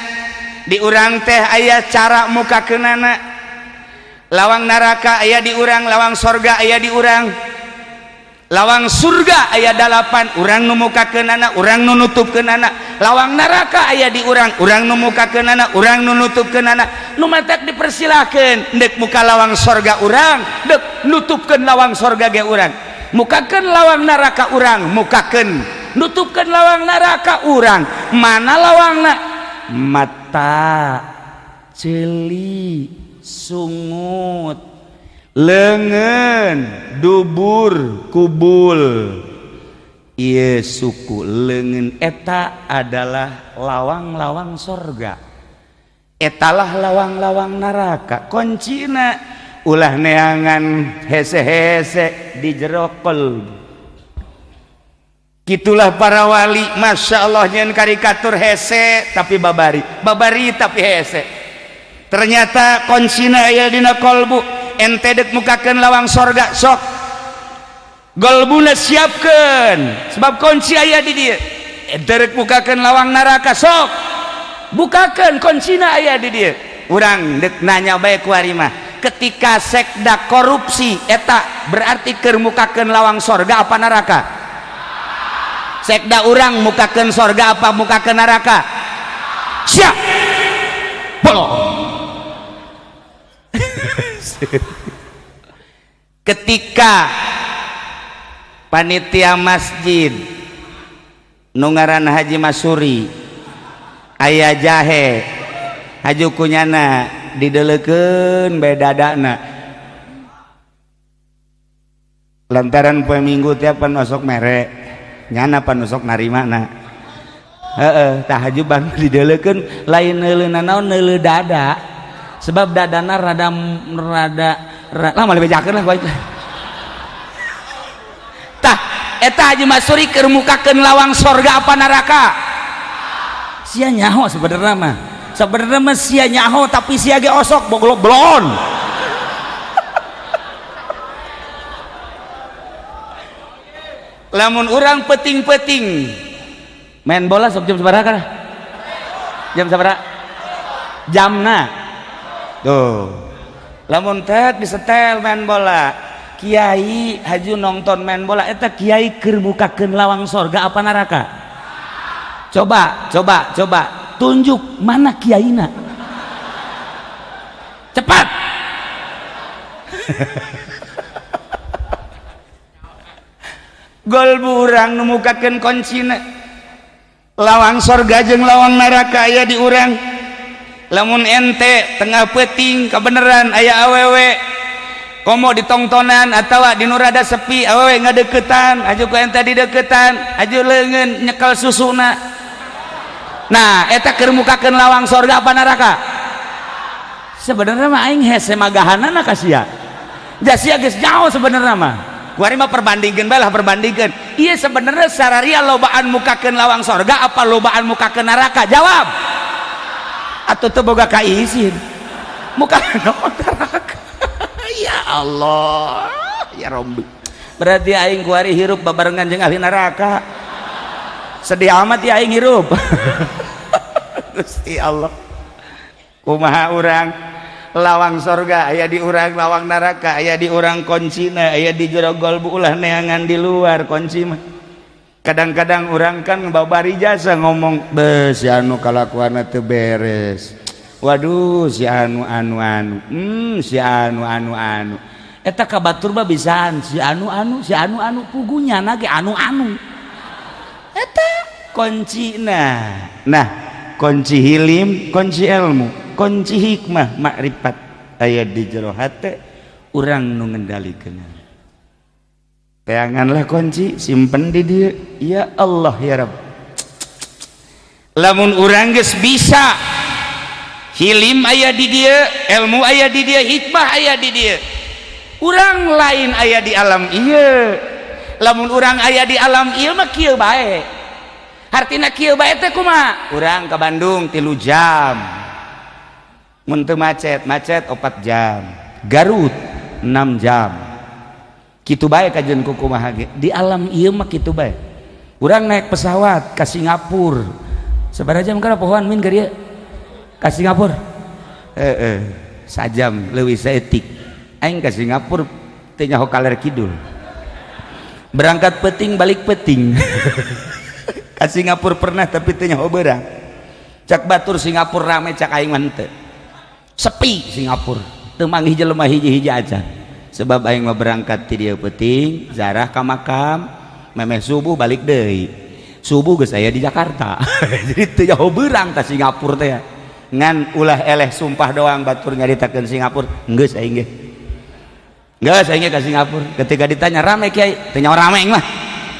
di urang teh aya cara mukakeunana. Lawang neraka aya di urang, lawang sorga aya di urang. Lawang surga aya 8, urang nu mukakeunana, urang nu nutupkeunana. Lawang neraka aya di urang, urang nu mukakeunana, urang nu nutupkeunana. Nu matak dipersilakeun deuk muka lawang sorga urang, deuk nutupkeun lawang sorga ge urang. Mukakeun lawang neraka urang, mukakeun nutupkeun lawang neraka urang. Mana lawangna? Mata, ceuli, sungut, lengan, dubur, kubul. Ieu suku leungeun eta adalah lawang-lawang sorga, etalah lawang-lawang neraka. Kuncina ulah neangan hese-hese di jero qalbu. Gitulah para wali, masya Allah nyeun karikatur hese tapi babari, babari tapi hese. Ternyata kuncina aya dina qalbu. Ente dek mukakeun lawang sorga sok golbuna siapkeun sebab kunci aya di dieu. Ente rek mukakeun lawang neraka sok bukakeun kuncina aya di dieu. Urang dek nanya bae ku ari mah, ketika sekda korupsi eta berarti keur mukakeun lawang sorga apa neraka? Sekda urang mukakeun sorga apa mukakeun neraka? Siap bolong. Ketika panitia masjid nu ngaran Haji Masuri aya jahe haju kunyana dideleukeun bae dadana lantaran poe Minggu tiap pan osok mere nyana pan osok narimana heeh tah haju bang dideleukeun lain neuleuna naon neuleu dada sebab dadana rada rada lah malah bejakeun lah baik. Tah eta Haji Masuri keur mukakeun lawang sorga apa neraka? Sia nyaho sebenarnya mah. Sebenarnya mah sia nyaho tapi sia ge osok boglok blon. Lamun urang peting-peting main bola sok jam sabaraha kana? Jam sabaraha? Jamna. Tuh. Lamun teh disetel main bola, kiai haju nonton main bola eta kiai keur mukakeun lawang sorga apa neraka? Coba, coba, coba tunjuk mana kiaina. Cepat. Gol urang nu mukakeun kuncina. Lawang sorga jeung lawang neraka aya di urang. Lamun ente tengah peting kebenaran aya awewe Komo ditongtonan atawa di nu rada sepi, awewe ngadeukeutan, aju ku ente dideukeutan, aju leungeun nyekel susuna. Nah, eta keur mukakeun lawang sorga apa neraka? Sebenarnya mah aing hese magahanana ka sia. Ja sia geus jauh sebenarnya mah. Kuari mah perbandingkeun bae lah, perbandingkeun. Ieu sebenarnya sararia lobaan mukakeun lawang sorga apa lobaan mukakeun neraka? Jawab. Atuh teu boga kaisin. Muka neraka. Ya Allah, ya Rabbi. Berarti aing kuari hirup babarengan jeung ahli neraka. Sedih amat ya aing hirup. Gusti Allah. Kumaha urang? Lawang sorga aya di urang, lawang neraka aya di urang, kuncina aya di jero golbu, ulah neangan di luar kunci mah. Kadang-kadang urang kan babari jasa ngomong, "Be, si anu kalakuanna teu beres. Waduh, si anu anu anu, si anu anu anu." Eta ka batur mah bisaan si anu anu, si anu anu, pugunya ge anu anu. Eta kuncina. Nah, kunci hilim, kunci ilmu, kunci hikmah, makrifat aya di jero hate urang nu ngendalikeun. Teanganlah kunci, simpen di dieu. Ya Allah, ya Rabb. Lamun urang geus bisa hilim aya di dieu, ilmu aya di dieu, hikmah aya di dieu, urang lain aya di alam ieu. Lamun urang aya di alam ieu mah kieu bae. Hartina kieu bae teh kumaha? Urang ke Bandung 3 jam mun teu macet, macet 4 jam. Garut 6 jam, kitu bae. Kajeun ku kumaha ge di alam ieu mah kitu bae. Urang naik pesawat ke Singapura sabaraha jam kana pohoan min ka dieu ka Singapura? Sajam leuwih saeutik. Aing ke Singapura teu nyaho kaler kidul, berangkat peting, balik peting. Ke Singapura pernah, tapi teu nyaho beurang. Cak batur Singapura rame, cak aing mah henteu, sepi Singapura, teu manggih jelema hiji-hiji aja. Sebab aing mah berangkat ti dieu peuting, zarah ka makam, memeh subuh balik deui, subuh geus aya di Jakarta. Jadi teu nyaho beurang ka Singapura teh. Ngan ulah eleh sumpah doang batur nyaritakeun Singapura, geus aing ge, geus aing ge ka Singapura. Ketika ditanya, "Rame, Kiai?" "Teu nyaho rame aing mah,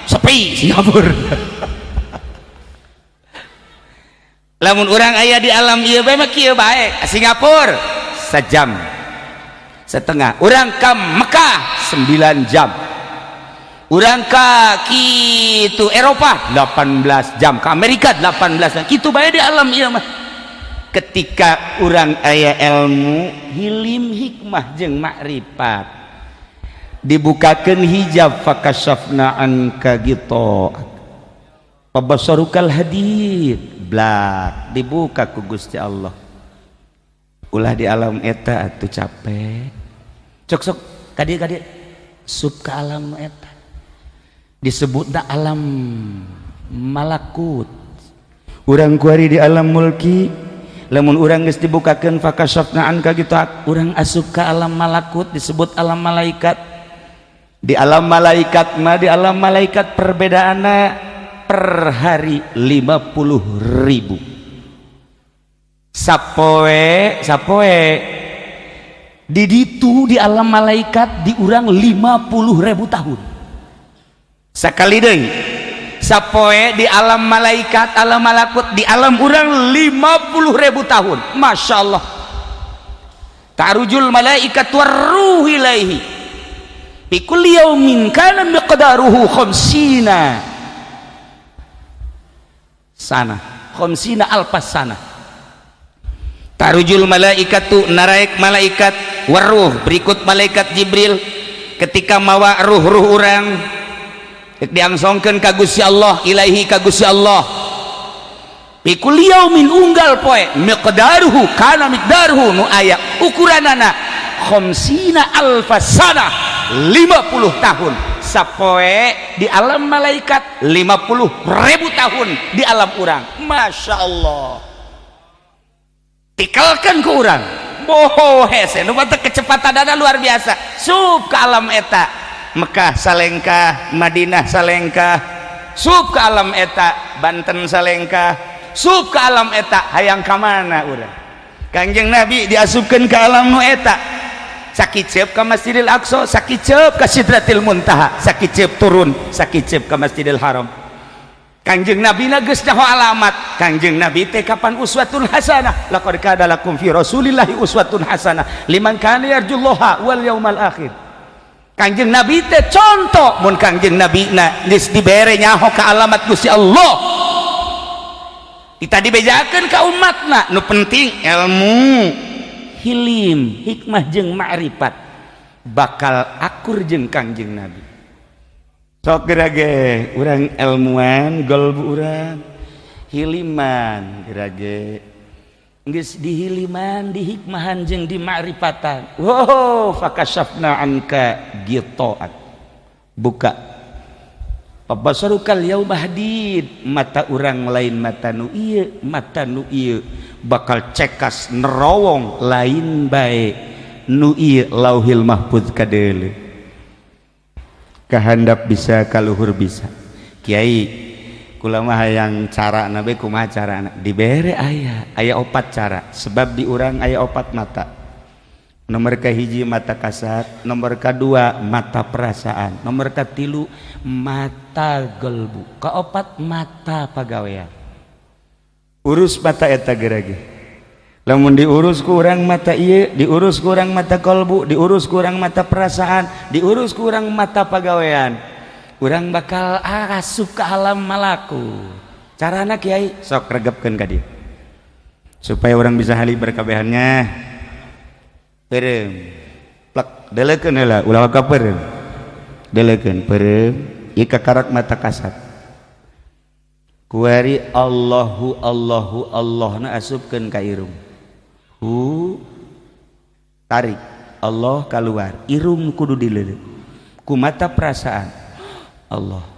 sepi Singapura." Lamun urang aya di alam ieu bae mah kieu bae. Singapura sejam setengah, urang ka Mekah 9 jam, urang ka kitu Eropa 18 jam, ke Amerika 18 jam, kitu bae di alam ieu mah. Ketika urang aya ilmu hilim, hikmah jeung makrifat, dibukakeun hijab, fakasyafna anka ghita'ak fabasarukal hadid, blak dibuka ku Gusti Allah. Ulah di alam eta atuh, capek. Cok, sok kadieu kadieu, sup ke alam eta disebutna alam malakut. Urang kuari di alam mulki. Lamun urang geus dibukakeun fakasyafna anka ghita'ak, urang asup ke alam malakut, disebut alam malaikat. Di alam malaikat mah, di alam malaikat perbedaanna per hari 50.000 sapoe. Sapoe di ditu di alam malaikat di urang 50.000 tahun. Sekali deui, sapoe di alam malaikat, alam malakut, di alam urang 50.000 tahun. Masya Allah. Ta'rujul malaikat warruh ilaihi fi kulli yaumin kana miqdaruhu khamsina sana, khamsina alfas sana. Ta'rujul malaikatu, naraek malaikat, waruh berikut malaikat Jibril ketika mawa ruh-ruh urang diangsongkeun ka Gusti Allah, ilaihi ka Gusti Allah, fi kulli yaumin unggal poe, miqdaruhu kana miqdaruhu nu aya ukuranana khamsina alfas sana, 50 tahun sapoe di alam malaikat, 50.000 tahun di alam urang. Masya Allah, tikelkan ke urang boho hese nu kecepatan dana luar biasa. Sup ke alam eta, Mekah salengkah, Madinah salengkah, sup ke alam eta, Banten salengkah, sup ke alam eta, hayang ka mana urang? Kangjeng Nabi diasupkeun ke alam nu eta. Sakiceup ka Masjidil Aqsa, sakiceup ka Sidratil Muntaha, sakiceup turun, sakiceup ka Masjidil Haram. Kangjeng Nabi na geus nyaho alamat. Kangjeng Nabi teh kapan uswatun hasanah. Laqad kana lakum fi Rasulillahi uswatun hasanah liman kana yarjullaha wal yaumal akhir. Kangjeng Nabi teh contoh, mun Kangjeng Nabi na geus dibere nyaho ka alamat Gusti Allah, kita dibejakeun ka umatna. Nu penting ilmu, hilim, hikmah jeung ma'rifat, bakal akur jeung Kangjeng Nabi. Sok gerage urang ilmuan golbu, urang hiliman gerage, geus dihiliman, dihikmahan jeung dimakrifatan. Wow, fakasyafna anka ghita'ak, buka. Fabasarukal yauma hadid, mata urang lain mata nu ieu, mata nu ieu bakal cekas nerowong, lain bae nu ieu, Lauhil Mahfuz kadeuleu, kahandap bisa, kaluhur bisa. Kiai, kula mah hayang cara nabe, kumaha carana? Dibere aya aya opat cara, sebab di urang aya opat mata. Nomor kahiji mata kasat, nomor kedua mata perasaan, nomor katilu mata gelbu, keopat mata pagawean. Urus mata eta gerage. Lamun diurus ku urang mata ieu, diurus ku urang mata kolbu, diurus ku urang mata perasaan, diurus ku urang mata pagawean, urang bakal asup ke alam malaku. Carana, Kiai? Sok regepkeun ka dieu supaya orang bisa haliber kabehannya. Peureum plek, delekeun heula, ulah ka peureum, delekeun peureum ieu kakarak mata kasat. Kuari Allahu, Allahu, Allah na asupkeun ka irung, hu, tarik Allah keluar, irung kudu dileuleut ku mata perasaan. Allah,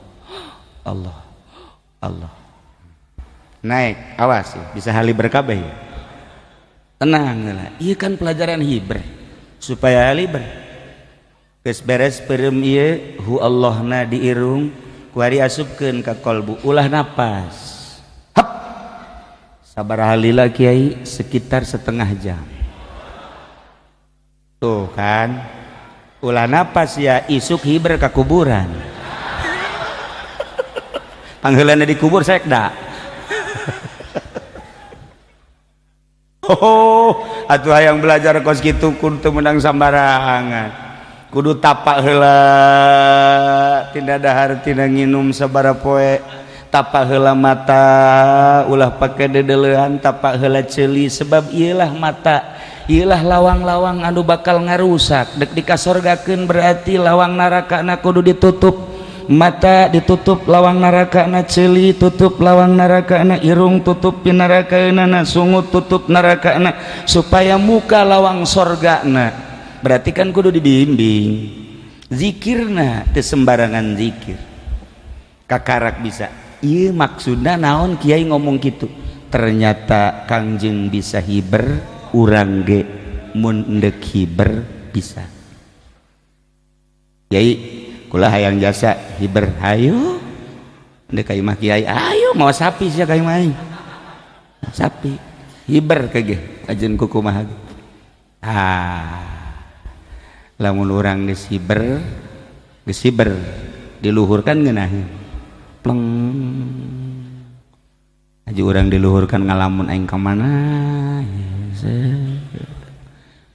Allah, Allah, naik. Awas ya, bisa haliber kabeh ya. Tenang lah, iya kan pelajaran hiber supaya haliber. Geus beres peureum ieu, hu Allahna di irung, kuari asupkeun ka kolbu, ulah napas. Hap, sabaraha lila, Kiai? Sekitar setengah jam. Tuh kan, ulah napas ya, isuk hiber ka kuburan, pangheulana dikubur sekda. Oh, atuh hayang belajar kos kitu kudu teu meunang sambarangan, kudu tapak heula, tina dahar tina nginum sabaraha poe. Tapak heula mata, ulah pake dedeleuan, tapak heula ceuli, sebab ieulah mata, ieulah lawang-lawang anu bakal ngarusak. Dek dikasorgakeun berarti lawang neraka na kudu ditutup. Mata ditutup lawang neraka na, ceuli tutup lawang neraka na, irung tutup pinaraka na, sungut tutup neraka na, supaya muka lawang sorga na. Berarti kan kudu dibimbing zikirna, teu sembarangan zikir kakarak bisa. Iya, maksudna naon Kiai ngomong gitu? Ternyata Kangjeng bisa hiber, urang ge mun endek hiber bisa. Kiai, kula hayang jasa hiber, hayu ndek ka imah Kiai. Ayo, mau sapi sia ka imah aing, sapi hiber kege ajeun kukumaha ge. Ah, lamun urang geus hiber, geus hiber, diluhurkan ngeunaheun pleng aja. Urang diluhurkan ngalamun, aing ka mana?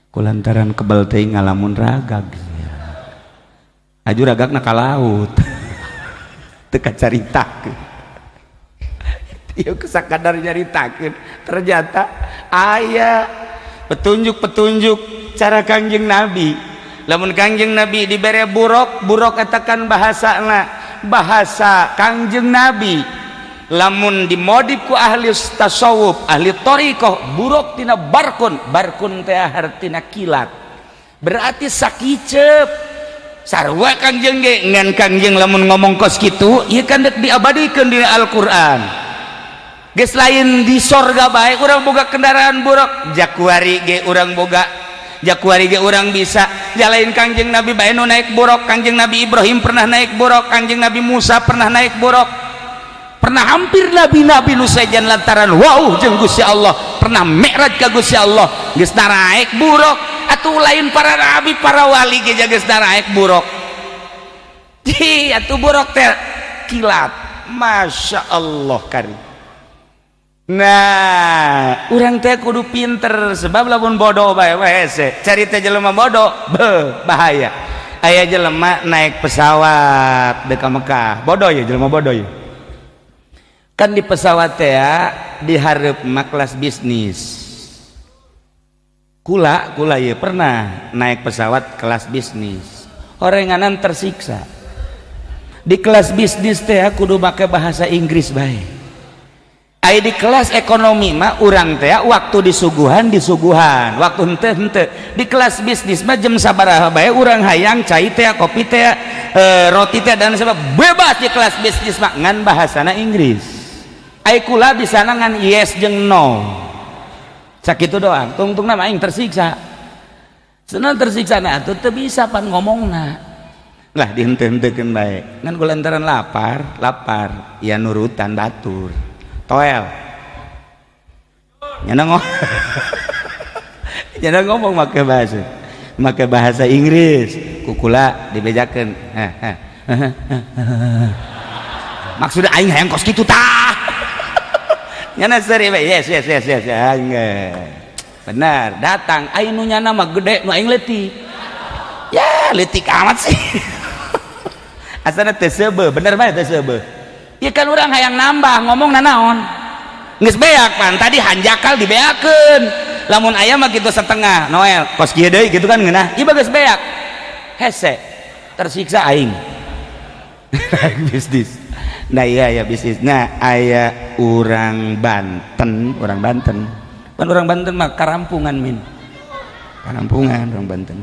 Kulantaran kebel teuing ngalamun ragag. Aju ragagna ka laut, teu kacaritakeun. Ieu sakadar nyaritakeun, ternyata aya petunjuk-petunjuk cara Kangjeng Nabi. Lamun Kangjeng Nabi dibere buruk, buruk eta kan bahasana bahasa Kangjeng Nabi. Lamun dimodif ku ahli tasawuf, ahli thariqah, buruk tina barkun, barkun teh hartina kilat, berarti sakiceup sarua Kangjeng ge. Ngan Kangjeng lamun ngomong kos kitu, ieu kan dek diabadikeun di Al-Qur'an. Geus lain di sorga bae urang boga kendaraan buruk, jakuari ge urang boga, jakuari ge urang bisa. Jalain Kangjeng Nabi bae nu naik buruk, Kangjeng Nabi Ibrahim pernah naik buruk, Kangjeng Nabi Musa pernah naik buruk, pernah hampir nabi-nabi nu sejen lantaran wow jeung Gusti Allah, pernah mi'raj ka Gusti Allah, geus naraek buruk. Atuh lain para nabi, para wali ge geus daraek buruk. Ji atuh buruk teh kilat. Masya Allah kari. Nah, urang teh kudu pinter sebab lamun bodoh bae hese. Cari teh jelema bodoh, beuh, bahaya. Aya jelema naik pesawat deuk ka Mekah. Bodoh ya jelema bodoh ya. Kan di pesawat teh dihareup mah kelas bisnis. Kula kula ya pernah naik pesawat kelas bisnis. Orenganan tersiksa. Di kelas bisnis teh kudu make bahasa Inggris bae. Ai di kelas ekonomi mah urang teh waktu disuguhan disuguhan, waktu henteu henteu. Di kelas bisnis mah jam sabaraha bae urang hayang cai teh, kopi teh, roti teh dan sebab bebas di kelas bisnis mah ngan bahasana Inggris. Ai kula bisana ngan yes jeung no. Sakitu doang, tungtungna mah aing tersiksa. Senang tersiksa na atuh teu bisa pan ngomongna. Lah dihenteu-henteukeun bae. Ngan kulantaran lapar, lapar, ya nurutan batur. Toel. Nyana ngomong. Nyana ngomong make bahasa Inggris. Kukula dibejakeun. Maksudnya aing hayang kos kitu tah. Nyana seri bae, yes yes yes yes. Aing benar, datang aing nu nyana mah gede nu aing leutik. Ya, leutik amat sih. Asana teu seubeuh, bener bae teu seubeuh. Ya kan urang hayang nambah ngomong nanaon. Geus beak pan tadi hanjakal dibeakeun. Lamun aya mah kitu setengah, Noel, kos kieu deui kitu kan ngeunah. Ieu bagus beak. Hese, tersiksa aing. Bisnis. Nah iya ya bisnis. Nah aya urang Banten, orang Banten. Kan orang Banten mah karampungan min. Karampungan orang Banten.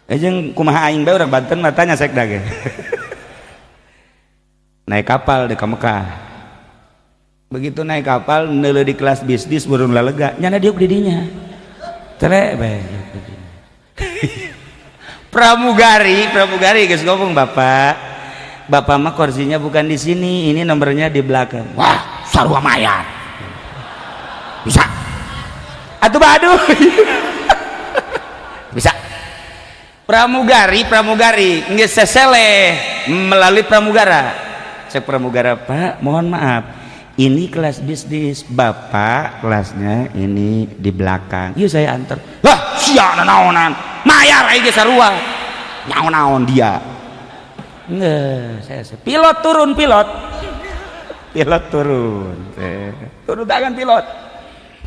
Jeung kumaha aing bae orang Banten mah tanya sekda ge. Naik kapal di Mekah. Begitu naik kapal neuleuh di kelas bisnis burung lalega, nyana diuk di dinya. Tele bae. Pramugari, pramugari geus ngomong, "Bapak, Bapak mah kursinya bukan di sini, ini nomornya di belakang." Wah, sarua mayar. Bisa. Atuh baduh. Bisa. Pramugari, pramugari geus seseleh melalui pramugara. Cek pramugara, "Pak, mohon maaf, ini kelas bisnis, Bapak kelasnya ini di belakang. Yuk saya antar." Lah, sia naonan. Mayar aing ge sarua. Nyaon-naon dia. Nggak, saya pilot turun pilot. Pilot turun. Turun tangan pilot.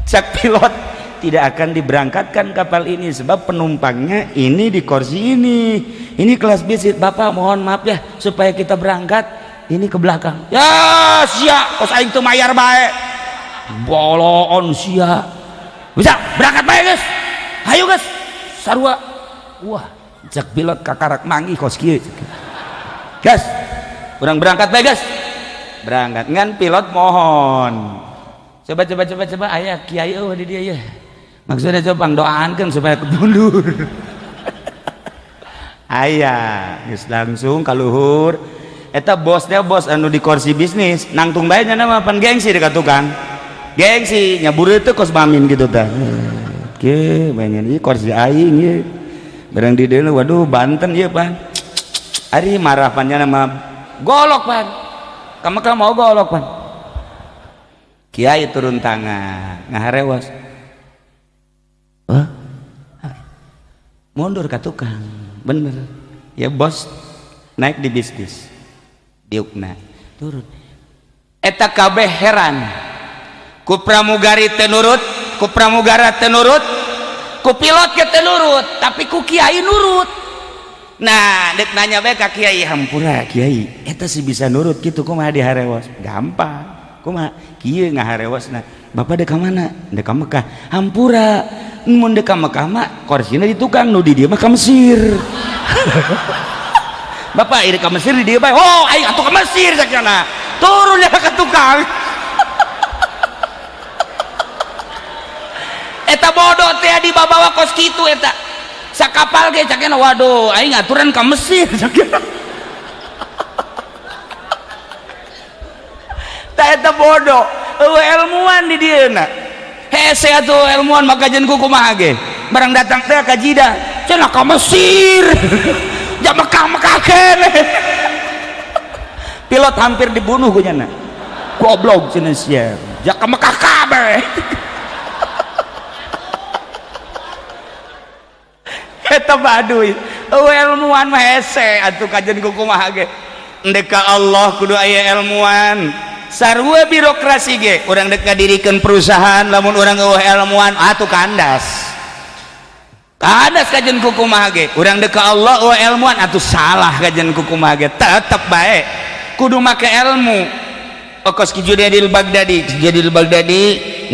Cek pilot, tidak akan diberangkatkan kapal ini sebab penumpangnya ini di kursi ini. Ini kelas bisnis. Bapak mohon maaf ya, supaya kita berangkat ini ke belakang. Ya sia, kos aing teu mayar bae. Boloon sia. Bisa berangkat bae guys. Ayo guys. Sarua. Wah, cek pilot kakarak manggih kos kieu. Gas. Urang berangkat bae guys. Berangkat. Ngan pilot mohon. Coba coba coba coba aya kiai eueuh di dieu ya. Maksudnya coba pangdoaankeun supaya mundur. Aya, geus langsung ka luhur. Eta bosnya bos anu di kursi bisnis, nangtung bae nya mah pan gengsi dekat tukang. Gengsi nyabur itu kos mamin gitu tah. Oke, bayangin ieu kursi aing ieu. Barang di dieu waduh Banten ieu pan. Ari marah pan nya mah golok pan. Kamu kan mau golok pan. Kiai turun tangan, ngaharewas. Wah, mundur ke tukang, bener. Ya bos naik di bisnis, diukna turun. Eta kabeh heran. Ku pramugari teu nurut, ku pramugara teu nurut, ku pilot ge teu nurut, tapi ku kiai nurut. Nah, dek nanya bae ka kiai, hampura kiai, eta sih bisa nurut gitu kumaha diharewas? Gampang. Kumaha? Kieu ngaharewasna. Bapak dek ka mana? Dek ka Mekah. Hampura, mun dek ka Mekah mah korsina di tukang, nu di dieu mah ka Mesir. Bapak ini ka Mesir di dieu bae. Oh, aing atuh ka Mesir sakjana. Turun ya ka tukang. Eta bodoh teh dibawa kos kitu eta. Sakapal ge cakena waduh aing aturan ka Mesir cakena. Tah eta bodoh, eueuh ilmuwan di dieuna. Hese atuh ilmuwan maka jeung ku kumaha ge. Barang datang teh ka Jidah, cenah ka Mesir. Ja Mekah Mekah keneh. Pilot hampir dibunuh ku nyana. Goblok cenah sia. Ja ka Mekah kabeh. Eta baduy. Eueuh ilmuwan mah hese atuh kajen ku kumaha ge. Endek ka Allah kudu aya ilmuwan. Sarua birokrasi ge urang dek ngadirikeun perusahaan lamun urang eueuh ilmuwan atuh kandas. Kandas kajen ku kumaha ge. Urang dek ka Allah eueuh ilmuwan atuh salah kajen ku kumaha ge. Tetep bae kudu make ilmu. Okos Ki Junaidil Baghdadi, Ki Junaidil Baghdadi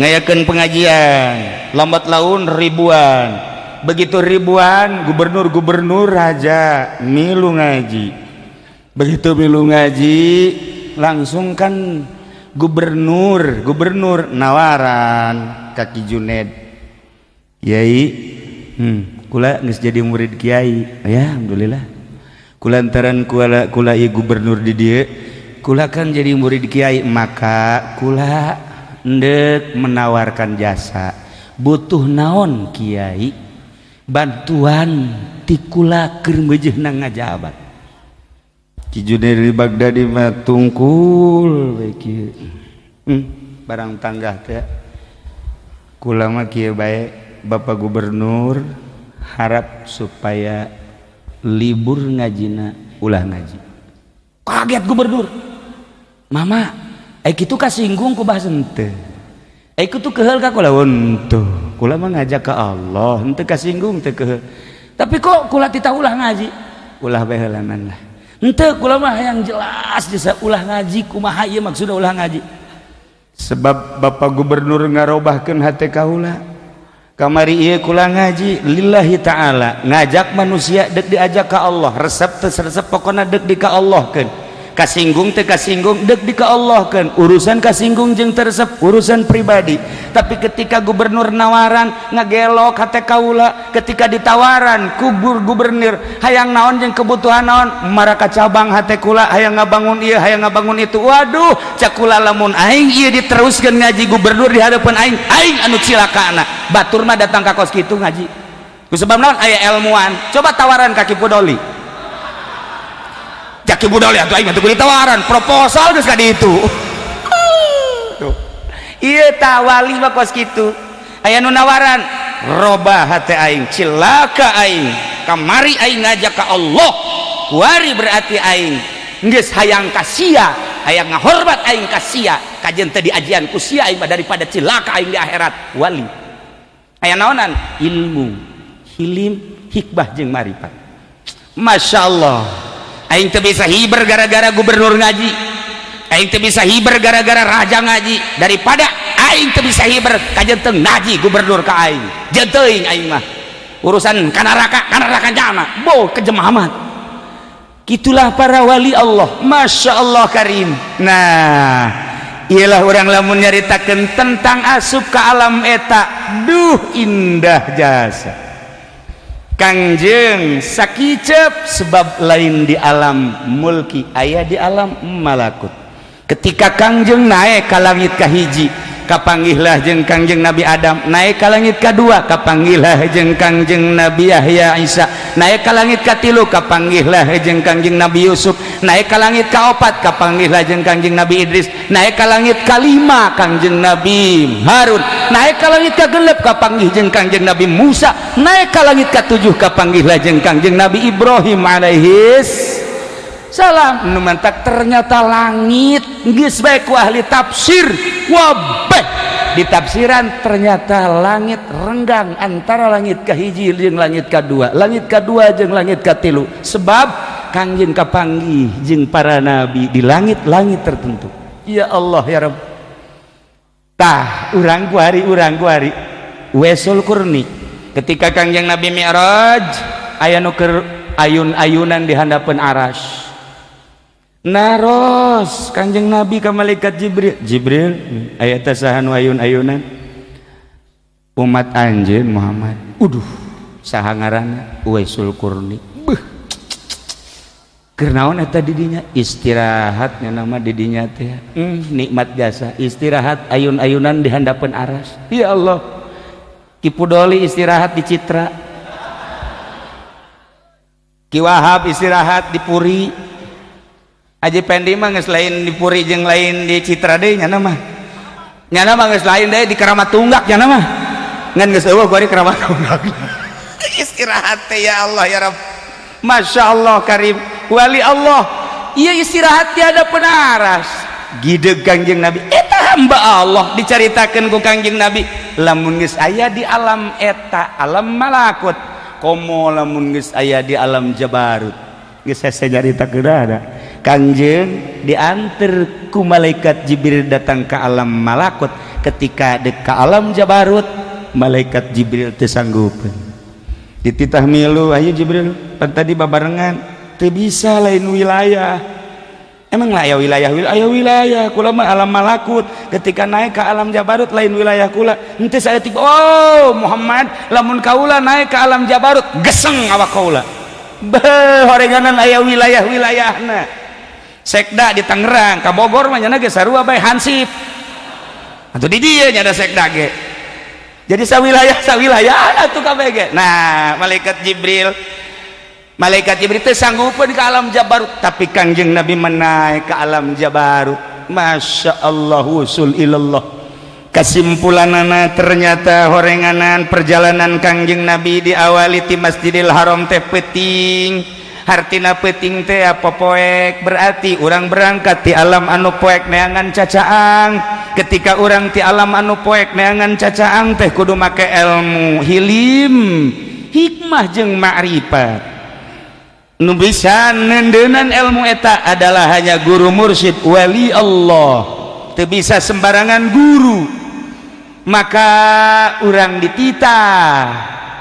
ngayakeun pengajian lambat laun ribuan. Begitu ribuan gubernur-gubernur raja milu ngaji. Begitu milu ngaji langsung kan gubernur gubernur nawaran ka Ki Junaid, "Yai, kula geus jadi murid kiai." "Ya alhamdulillah." "Kulantaran kula kula ieu gubernur di dieu, kula kan jadi murid kiai, maka kula endek menawarkan jasa. Butuh naon kiai? Bantuan ti kula keur meujeuna ngajabat." Ki Junaid Baghdadi mah tungkul we kieu. Barang tanggah teh, "Kula mah kieu bae, Bapak Gubernur, harap supaya libur ngajina, ulah ngaji." Kaget gubernur. "Mama, eh kitu kasinggung ku bahasa henteu? Eh kitu keheul ka kula?" "Henteu, kula mah ngajak ka Allah, henteu kasinggung, teu keheul. Tapi kok kula titah ulah ngaji?" "Ulah bae heulanan lah." "Henteu, kula mah hayang jelas jasa ulah ngaji. Kumaha ieu maksudna ulah ngaji?" "Sebab Bapak Gubernur ngarobahkeun hate kaula. Kamari ieu kula ngaji lillahi ta'ala, ngajak manusia dek diajak ka Allah, resep teu resep pokona dek di ka Allahkeun. Kasinggung teu kasinggung dek di ka Allahkeun. Urusan kasinggung jeung teu resep urusan pribadi. Tapi ketika gubernur nawaran, ngagelok hate kaula. Ketika ditawaran kubur gubernur hayang naon jeung kebutuhan naon, maraka cabang hate kula, hayang ngabangun ieu, hayang ngabangun itu. Waduh, cak kula, lamun aing ieu diteruskeun ngaji gubernur di hadapan aing, aing anu cilakana. Batur mah datang ka kos kitu ngaji ku sebab naon? Aya ilmuwan. Coba tawaran ka Ki Pudoli. Cak Ki Pudoli, atuh aing mah teu kudu ditawaran, proposal geus ka ditu tuh." Ieu tah wali mah kos kitu, aya nu nawaran robah hate aing, cilaka aing. Kamari aing ngajak ka Allah, kuari berarti aing geus hayang ka sia, hayang ngahormat aing ka sia, kajen teu diajian ku sia aing mah, daripada cilaka aing di akhirat. Wali aya naonan? Ilmu, hilim, hikmah jeung marifat. Masya Allah, aing teu bisa hiber gara-gara gubernur ngaji, aing teu bisa hiber gara-gara raja ngaji. Daripada aing teu bisa hiber kajen teu ngaji gubernur ka aing, jeung teuing aing mah urusan ka neraka, ka neraka jana bo kejem amat. Gitulah para wali Allah, Masya Allah karim. Nah, ialah orang lamun nyaritakeun tentang asup ke alam eta, duh, indah jasa. Kangjeng sakicep sebab lain di alam mulki, aya di alam malakut. Ketika Kangjeng naik ka langit kahiji, kapanggihlah jeung Kangjeng Nabi Adam. Naik ka langit kadua, kapanggihlah jeung Kangjeng Nabi Yahya Isa. Naik ka langit katilu, kapanggihlah jeung Kangjeng Nabi Yusuf. Naik ka langit kaopat, kapanggihlah jeung Kangjeng Nabi Idris. Naik ka langit kalima, Kangjeng Nabi Harun. Naik ka langit kagenep, kapanggih jeung Kangjeng Nabi Musa. Naik ka langit katujuh, kapanggihlah jeung Kangjeng Nabi Ibrahim alaihis salam. Nu mantak ternyata langit geus bae ku ahli tafsir wabeh ditafsiran, ternyata langit renggang antara langit kahiji jeung langit kadua, langit kadua jeung langit katilu, sebab Kangjeng kapanggih jeung para nabi di langit-langit tertentu. Ya Allah ya Rabb. Tah, urang kuari, urang kuari Uwaisul Qurni ketika Kangjeng Nabi Mi'raj, aya nu keur ayun-ayunan di handapeun aras. Naros Kanjeng Nabi ka malaikat Jibril, "Jibril, aya teh saha nu ayun-ayunan?" "Umat anjeun, Muhammad." "Uduh, saha ngaranna?" "Uwaisul Qurni." "Beuh, keur naon eta di dinya?" "Istirahatnya nama di dinya teh." Nikmat jasa istirahat ayun-ayunan di handapeun aras. Ya Allah. Ki Pudoli istirahat di Citra, Ki Wahab istirahat di Puri, Haji Pendi mah geus lain di Puri jeung lain di Citra deui nyana mah. Nyana mah geus lain deui, di Keramat Tunggak nyana mah. Ngan geus euweuh gua di Keramat Tunggak. Istirahat teh, ya Allah ya Rabb. Masya Allah karim, wali Allah. Iya, istirahat tiada penaras. Gideg Kangjeng Nabi eta hamba Allah, dicaritakeun ku Kangjeng Nabi lamun geus aya di alam eta, alam malakut, komo lamun geus aya di alam jabarut. Geus hese nyaritakeun ada. Kangjeng diantar ku malaikat Jibril datang ke alam malakut. Ketika dek ke alam jabarut, malaikat Jibril teu sanggupeun. Dititah milu, "Ayo Jibril, pan tadi babarengan." "Teu bisa, lain wilayah." "Emang lah aya wilayah?" "Wilayah, wilayah kula mah alam malakut. Ketika naik ke alam jabarut lain wilayah kula." Henteu saya tiba. "Oh Muhammad, lamun kaula naik ke alam jabarut, geseng awak kaula." Beuh, horenganan aya wilayah-wilayahna. Sekda di Tangerang ka Bogor mah nyana ge sarua bae, hansip atuh di dieu nya ada sekda ge. Jadi sawilayah sawilayah atuh kabeh ge. Nah, malaikat Jibril teh sanggupeun ke alam jabarut, tapi Kangjeng Nabi menaik ke alam jabarut. Masya Allah, wusul ilallah. Kesimpulanana, ternyata horenganan perjalanan Kangjeng Nabi diawali di Masjidil Haram teh peuting. Hartina peuting teh apa? Poek. Berarti urang berangkat di alam anu poek neangan cacaang. Ketika urang di alam anu poek neangan cacaang teh kudu make ilmu, hilim, hikmah jeung ma'rifat. Nu bisa nendenan ilmu eta adalah hanya guru mursyid wali Allah, teu bisa sembarangan guru. Maka urang dititah,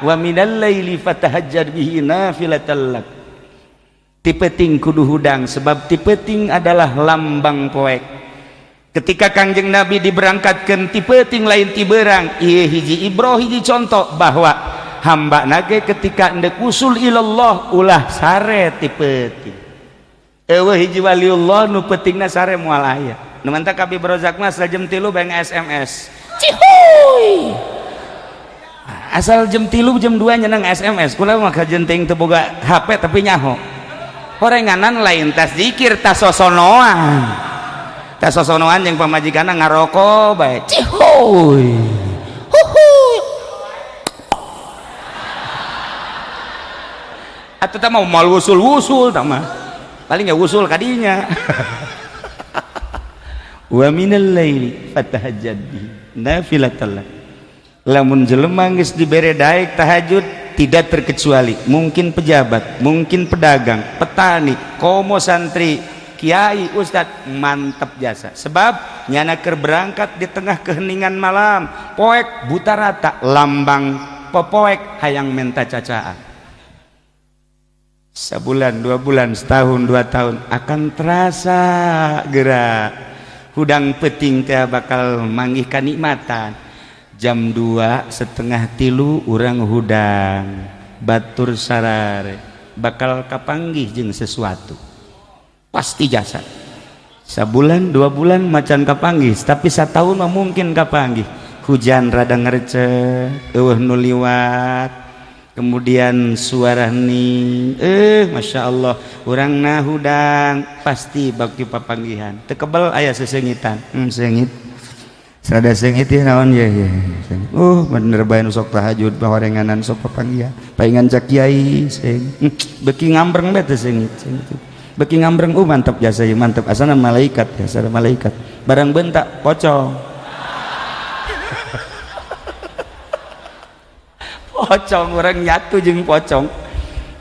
wa minal laili fatahajjad bihi nafilatan lak. Ti peuting kudu hudang, sebab ti peuting adalah lambang poek. Ketika Kangjeng Nabi diberangkatkan ti peuting, lain ti beurang, ieu hiji ibroh, hiji contoh bahwa hamba nage ketika endek usul ilallah ulah sare ti peuting. Euweuh hiji waliullah nu peutingna sare, moal aya. Nu mantak Abi Rozak mah asal jam 3 bang SMS, cihuy. Asal jam 3, jam 2 nyeneng SMS. Kula mah kajenting teu boga HP tapi nyaho. Horenganan lain tas zikir, tas sosonoan, tas sosonoan jeung pamajikanna, ngaroko bae, cihuy, huhuy. Atuh tah mau mal wusul-wusul tah mah paling ya wusul kadinya. Wa minal laili fatahajjad bihi nafilatan lak. Lamun jelema geus dibere daek tahajud, tidak terkecuali mungkin pejabat, mungkin pedagang, petani, komo santri, kiai, ustad, mantap jasa. Sebab nyana keur berangkat di tengah keheningan malam, poek buta rata, lambang popoek hayang menta cacaan. Sebulan, 2 bulan, setahun, 2 tahun akan terasa gerak hudang peuting teh bakal manggih kanikmatan. Jam 2, 2.30 urang hudang, batur sarare bakal kapanggih jeung sesuatu pasti jasa. Sabulan 2 bulan macan kapanggih, tapi setahun mah mungkin kapanggih. Hujan rada ngercek, euweuh nu liwat, kemudian suara hening, Masya Allah, urang na hudang pasti baki papanggihan. Teu kebel aya sesengitan, sengit, serada sengit ya, naon ya ya. Bener bae, nu sok tahajud pahorenganan sok papanggihan paingan cak kiai seng, beki ngambreng bae teh sengit, sengit beki ngambreng. Mantap jasa ya, mantap, asana malaikat ya, asana malaikat barang bentak pocong. Pocong, orang nyatu jeung pocong.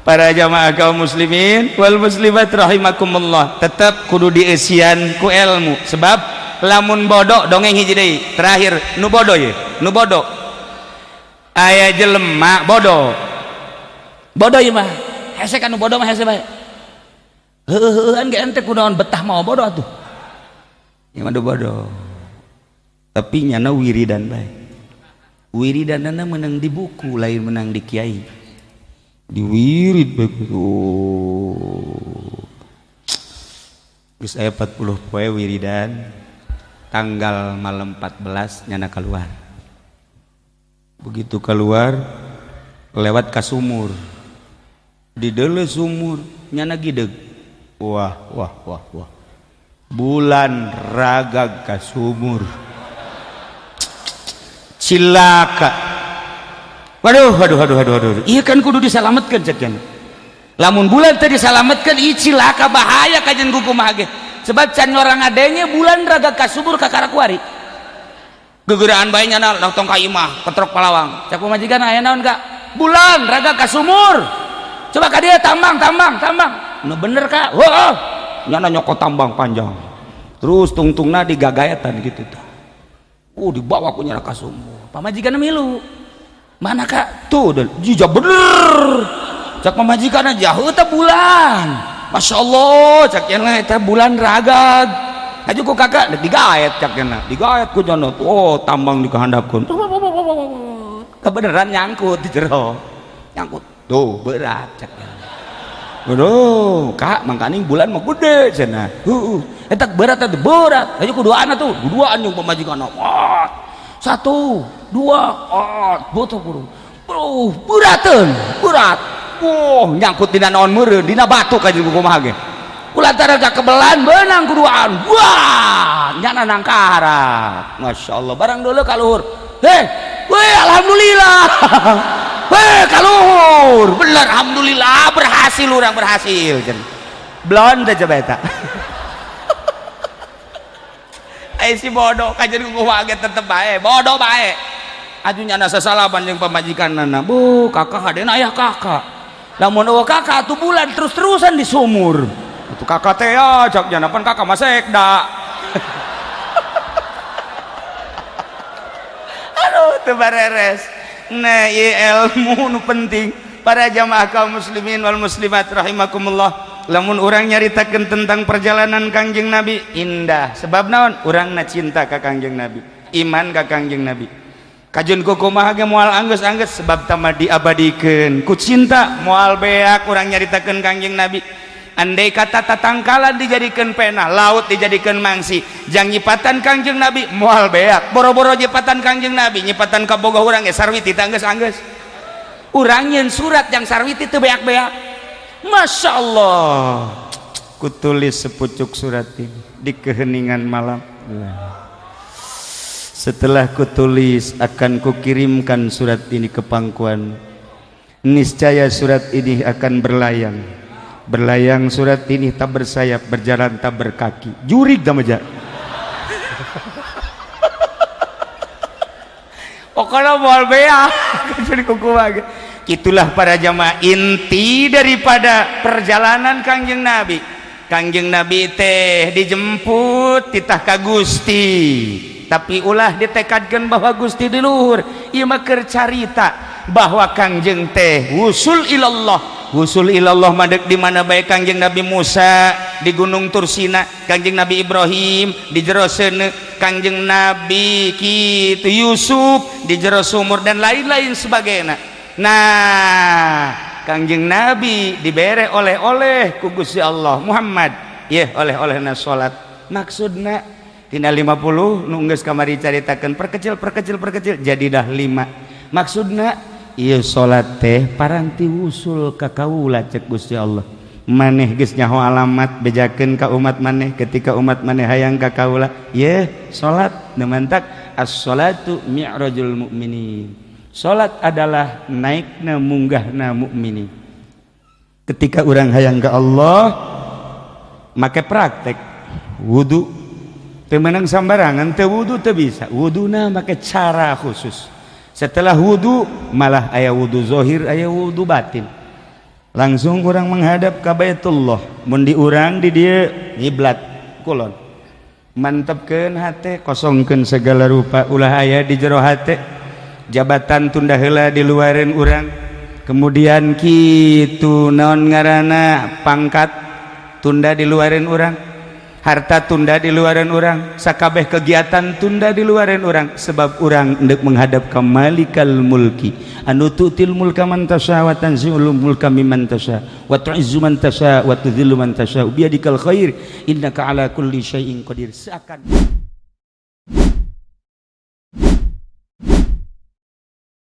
Para jamaah kaum muslimin wal muslimat rahimakumullah, tetap kudu dieusian ku ilmu, sebab lamun bodoh. Dongeng hiji deui terakhir, nu bodoh ye, nu bodoh. Aya jelema bodoh, bodoh ieu mah hese kan, nu bodoh mah hese bae. Heueuh-heueuhan ge ente kunaon betah mau bodoh atuh. Ieu mah bodoh tapi nyana wiridan bae. Wiridanana menang di buku, lain menang di kiai. Di wirid bae. Oh, geus aya 40 poe wiridan, tanggal malam 14 nyana keluar. Begitu keluar lewat ka sumur, di deuleu sumur nyana gideg. Wah, wah, wah, wah, bulan ragag ka sumur, cilaka. Waduh, waduh, waduh, waduh, waduh, iya kan kudu disalametkeun. Cek cenah, lamun bulan tadi disalametkeun, ieu cilaka, bahaya. Kajen kumaha ge, sebab can orang adanya bulan ragag ka sumur. Kakara kuari gegeraan bae nyana tong ka imah, ketrok palawang. Cek pamajikan, "Aya naon, Kak?" "Bulan ragag ka sumur, coba ka dia, tambang, tambang, tambang." "Nu bener, Kak?" "Wah." Nyana nyokot tambang panjang, terus tungtungna digagaetan gitu tah. Dibawa ku nyana ka sumur. Pamajikan milu, "Mana, Kak?" "Tuh." Dan jija bener, cek pamajikan aja teh bulan. "Masya Allah," cek nyana, "eta bulan ragag aja ku kakak dek digaet." Cek nyana, digaet ku nyana. Oh, tambang dikehandapkeun, kebenaran nyangkut di jero, nyangkut tuh berat. Cek nyana, "Waduh, Kak, mangkaning bulan mah gede," cenah. "Heeh, eta berat, eta berat. Ayo kuduaan atuh, kuduaan jeung pamajikan. Oh, satu, dua, oh, butuh buru. Bro, berateun, berat. Oh, nyangkut dina naon meureun, dina batu ka jeung kumaha ge. Kulantaran kebelan beunang kuduaan. Wah, nyana nangkarat. Masya Allah, barang dulu ka luhur. Heh, weh, alhamdulillah. Weh, kaluhur. Bener, alhamdulillah berhasil, urang berhasil. Blon teh coba eta. Eh, si bodoh kajian kumaha ge tetep bae, bodoh bae. Atuh nyana sasalaman jeung pamajikanna. Bu, kakak hadena aya kakak. Lamun eueuh kakak atuh bulan terus-terusan di sumur. Itu kakak teh ya, cak nyana pan kakak mah sekda. Aduh, teu bareres. Nah, ieu ilmu nu penting para jamaah kaum muslimin wal muslimat rahimakumullah. Lamun urang nyaritakeun tentang perjalanan Kangjeng Nabi indah, sebab naon? Urangna cinta ka Kangjeng Nabi, iman ka Kangjeng Nabi. Kajeun kumaha ge moal anggeus-anggeus, sebab tama diabadikeun ku cinta, moal beak urang nyaritakeun Kangjeng Nabi. Andai kata tatangkalan dijadikeun pena, laut dijadikeun mangsi jang nyipatan Kangjeng Nabi, moal beak. Boro-boro nyipatan Kangjeng Nabi, nyipatan kabogoh urang ge sarwiti teh anggeus-anggeus. Urang nyeun surat jang sarwiti teu beak-beak. Masya Allah, kutulis sepucuk surat ini di keheningan malam. Setelah kutulis, akan kukirimkan surat ini ke pangkuan. Niscaya surat ini akan berlayang. Berlayang surat ini tak bersayap, berjalan tak berkaki. Jurig dah maja. Pokoknya moal beak. Jadi kuku. Itulah para jamaah inti daripada perjalanan Kangjeng Nabi. Kangjeng Nabi teh dijemput titah ka Gusti, tapi ulah ditekadkan bahwa Gusti di luhur. Ieu mah keur carita bahwa Kangjeng teh wusul ilallah. Wusul ilallah madek di mana bae. Kangjeng Nabi Musa di Gunung Tursina, Kangjeng Nabi Ibrahim di jero seuneu, Kangjeng Nabi kitu Yusuf di jero sumur, dan lain-lain sebagainya. Nah, Kangjeng Nabi dibere oleh-oleh ku Gusti Allah Muhammad, yeh oleh-olehna salat. Maksudna tina 50 nu geus kamari caritakeun, perkecil, perkecil, perkecil, jadi dah 5. Maksudna ieu salat teh paranti wusul ka kaula. Cek Gusti Allah, maneh geus nyaho alamat, bejakeun ka umat maneh. Ketika umat maneh hayang ka kaula, yeh salat. Nu mantak as-salatu mi'rajul mukminin. Salat adalah naikna munggahna mukminin. Ketika urang hayang ke Allah, make praktek wudu. Teu meunang sambarangan, teu wudu teu bisa. Wuduna make cara khusus. Setelah wudu, malah aya wudu zohir, aya wudu batin, langsung urang menghadap ka Baitullah. Mun di urang di dieu ngiblat kulon, mantepkeun hate, kosongkeun segala rupa, ulah aya di jero hate. Jabatan tunda heula di luareun urang. Kemudian kitu naon ngaranna, pangkat tunda di luareun urang, harta tunda di luareun urang, sakabeh kegiatan tunda di luareun urang, sebab urang hendak menghadap ke Malikal Mulki, anu tu'til mulka man tasya wa tanzi'ul mulka mimman tasya wa tu'izzu man tasya wa tudzillu man tasya biyadikal khair innaka ala kulli syai'in qadir. Seakan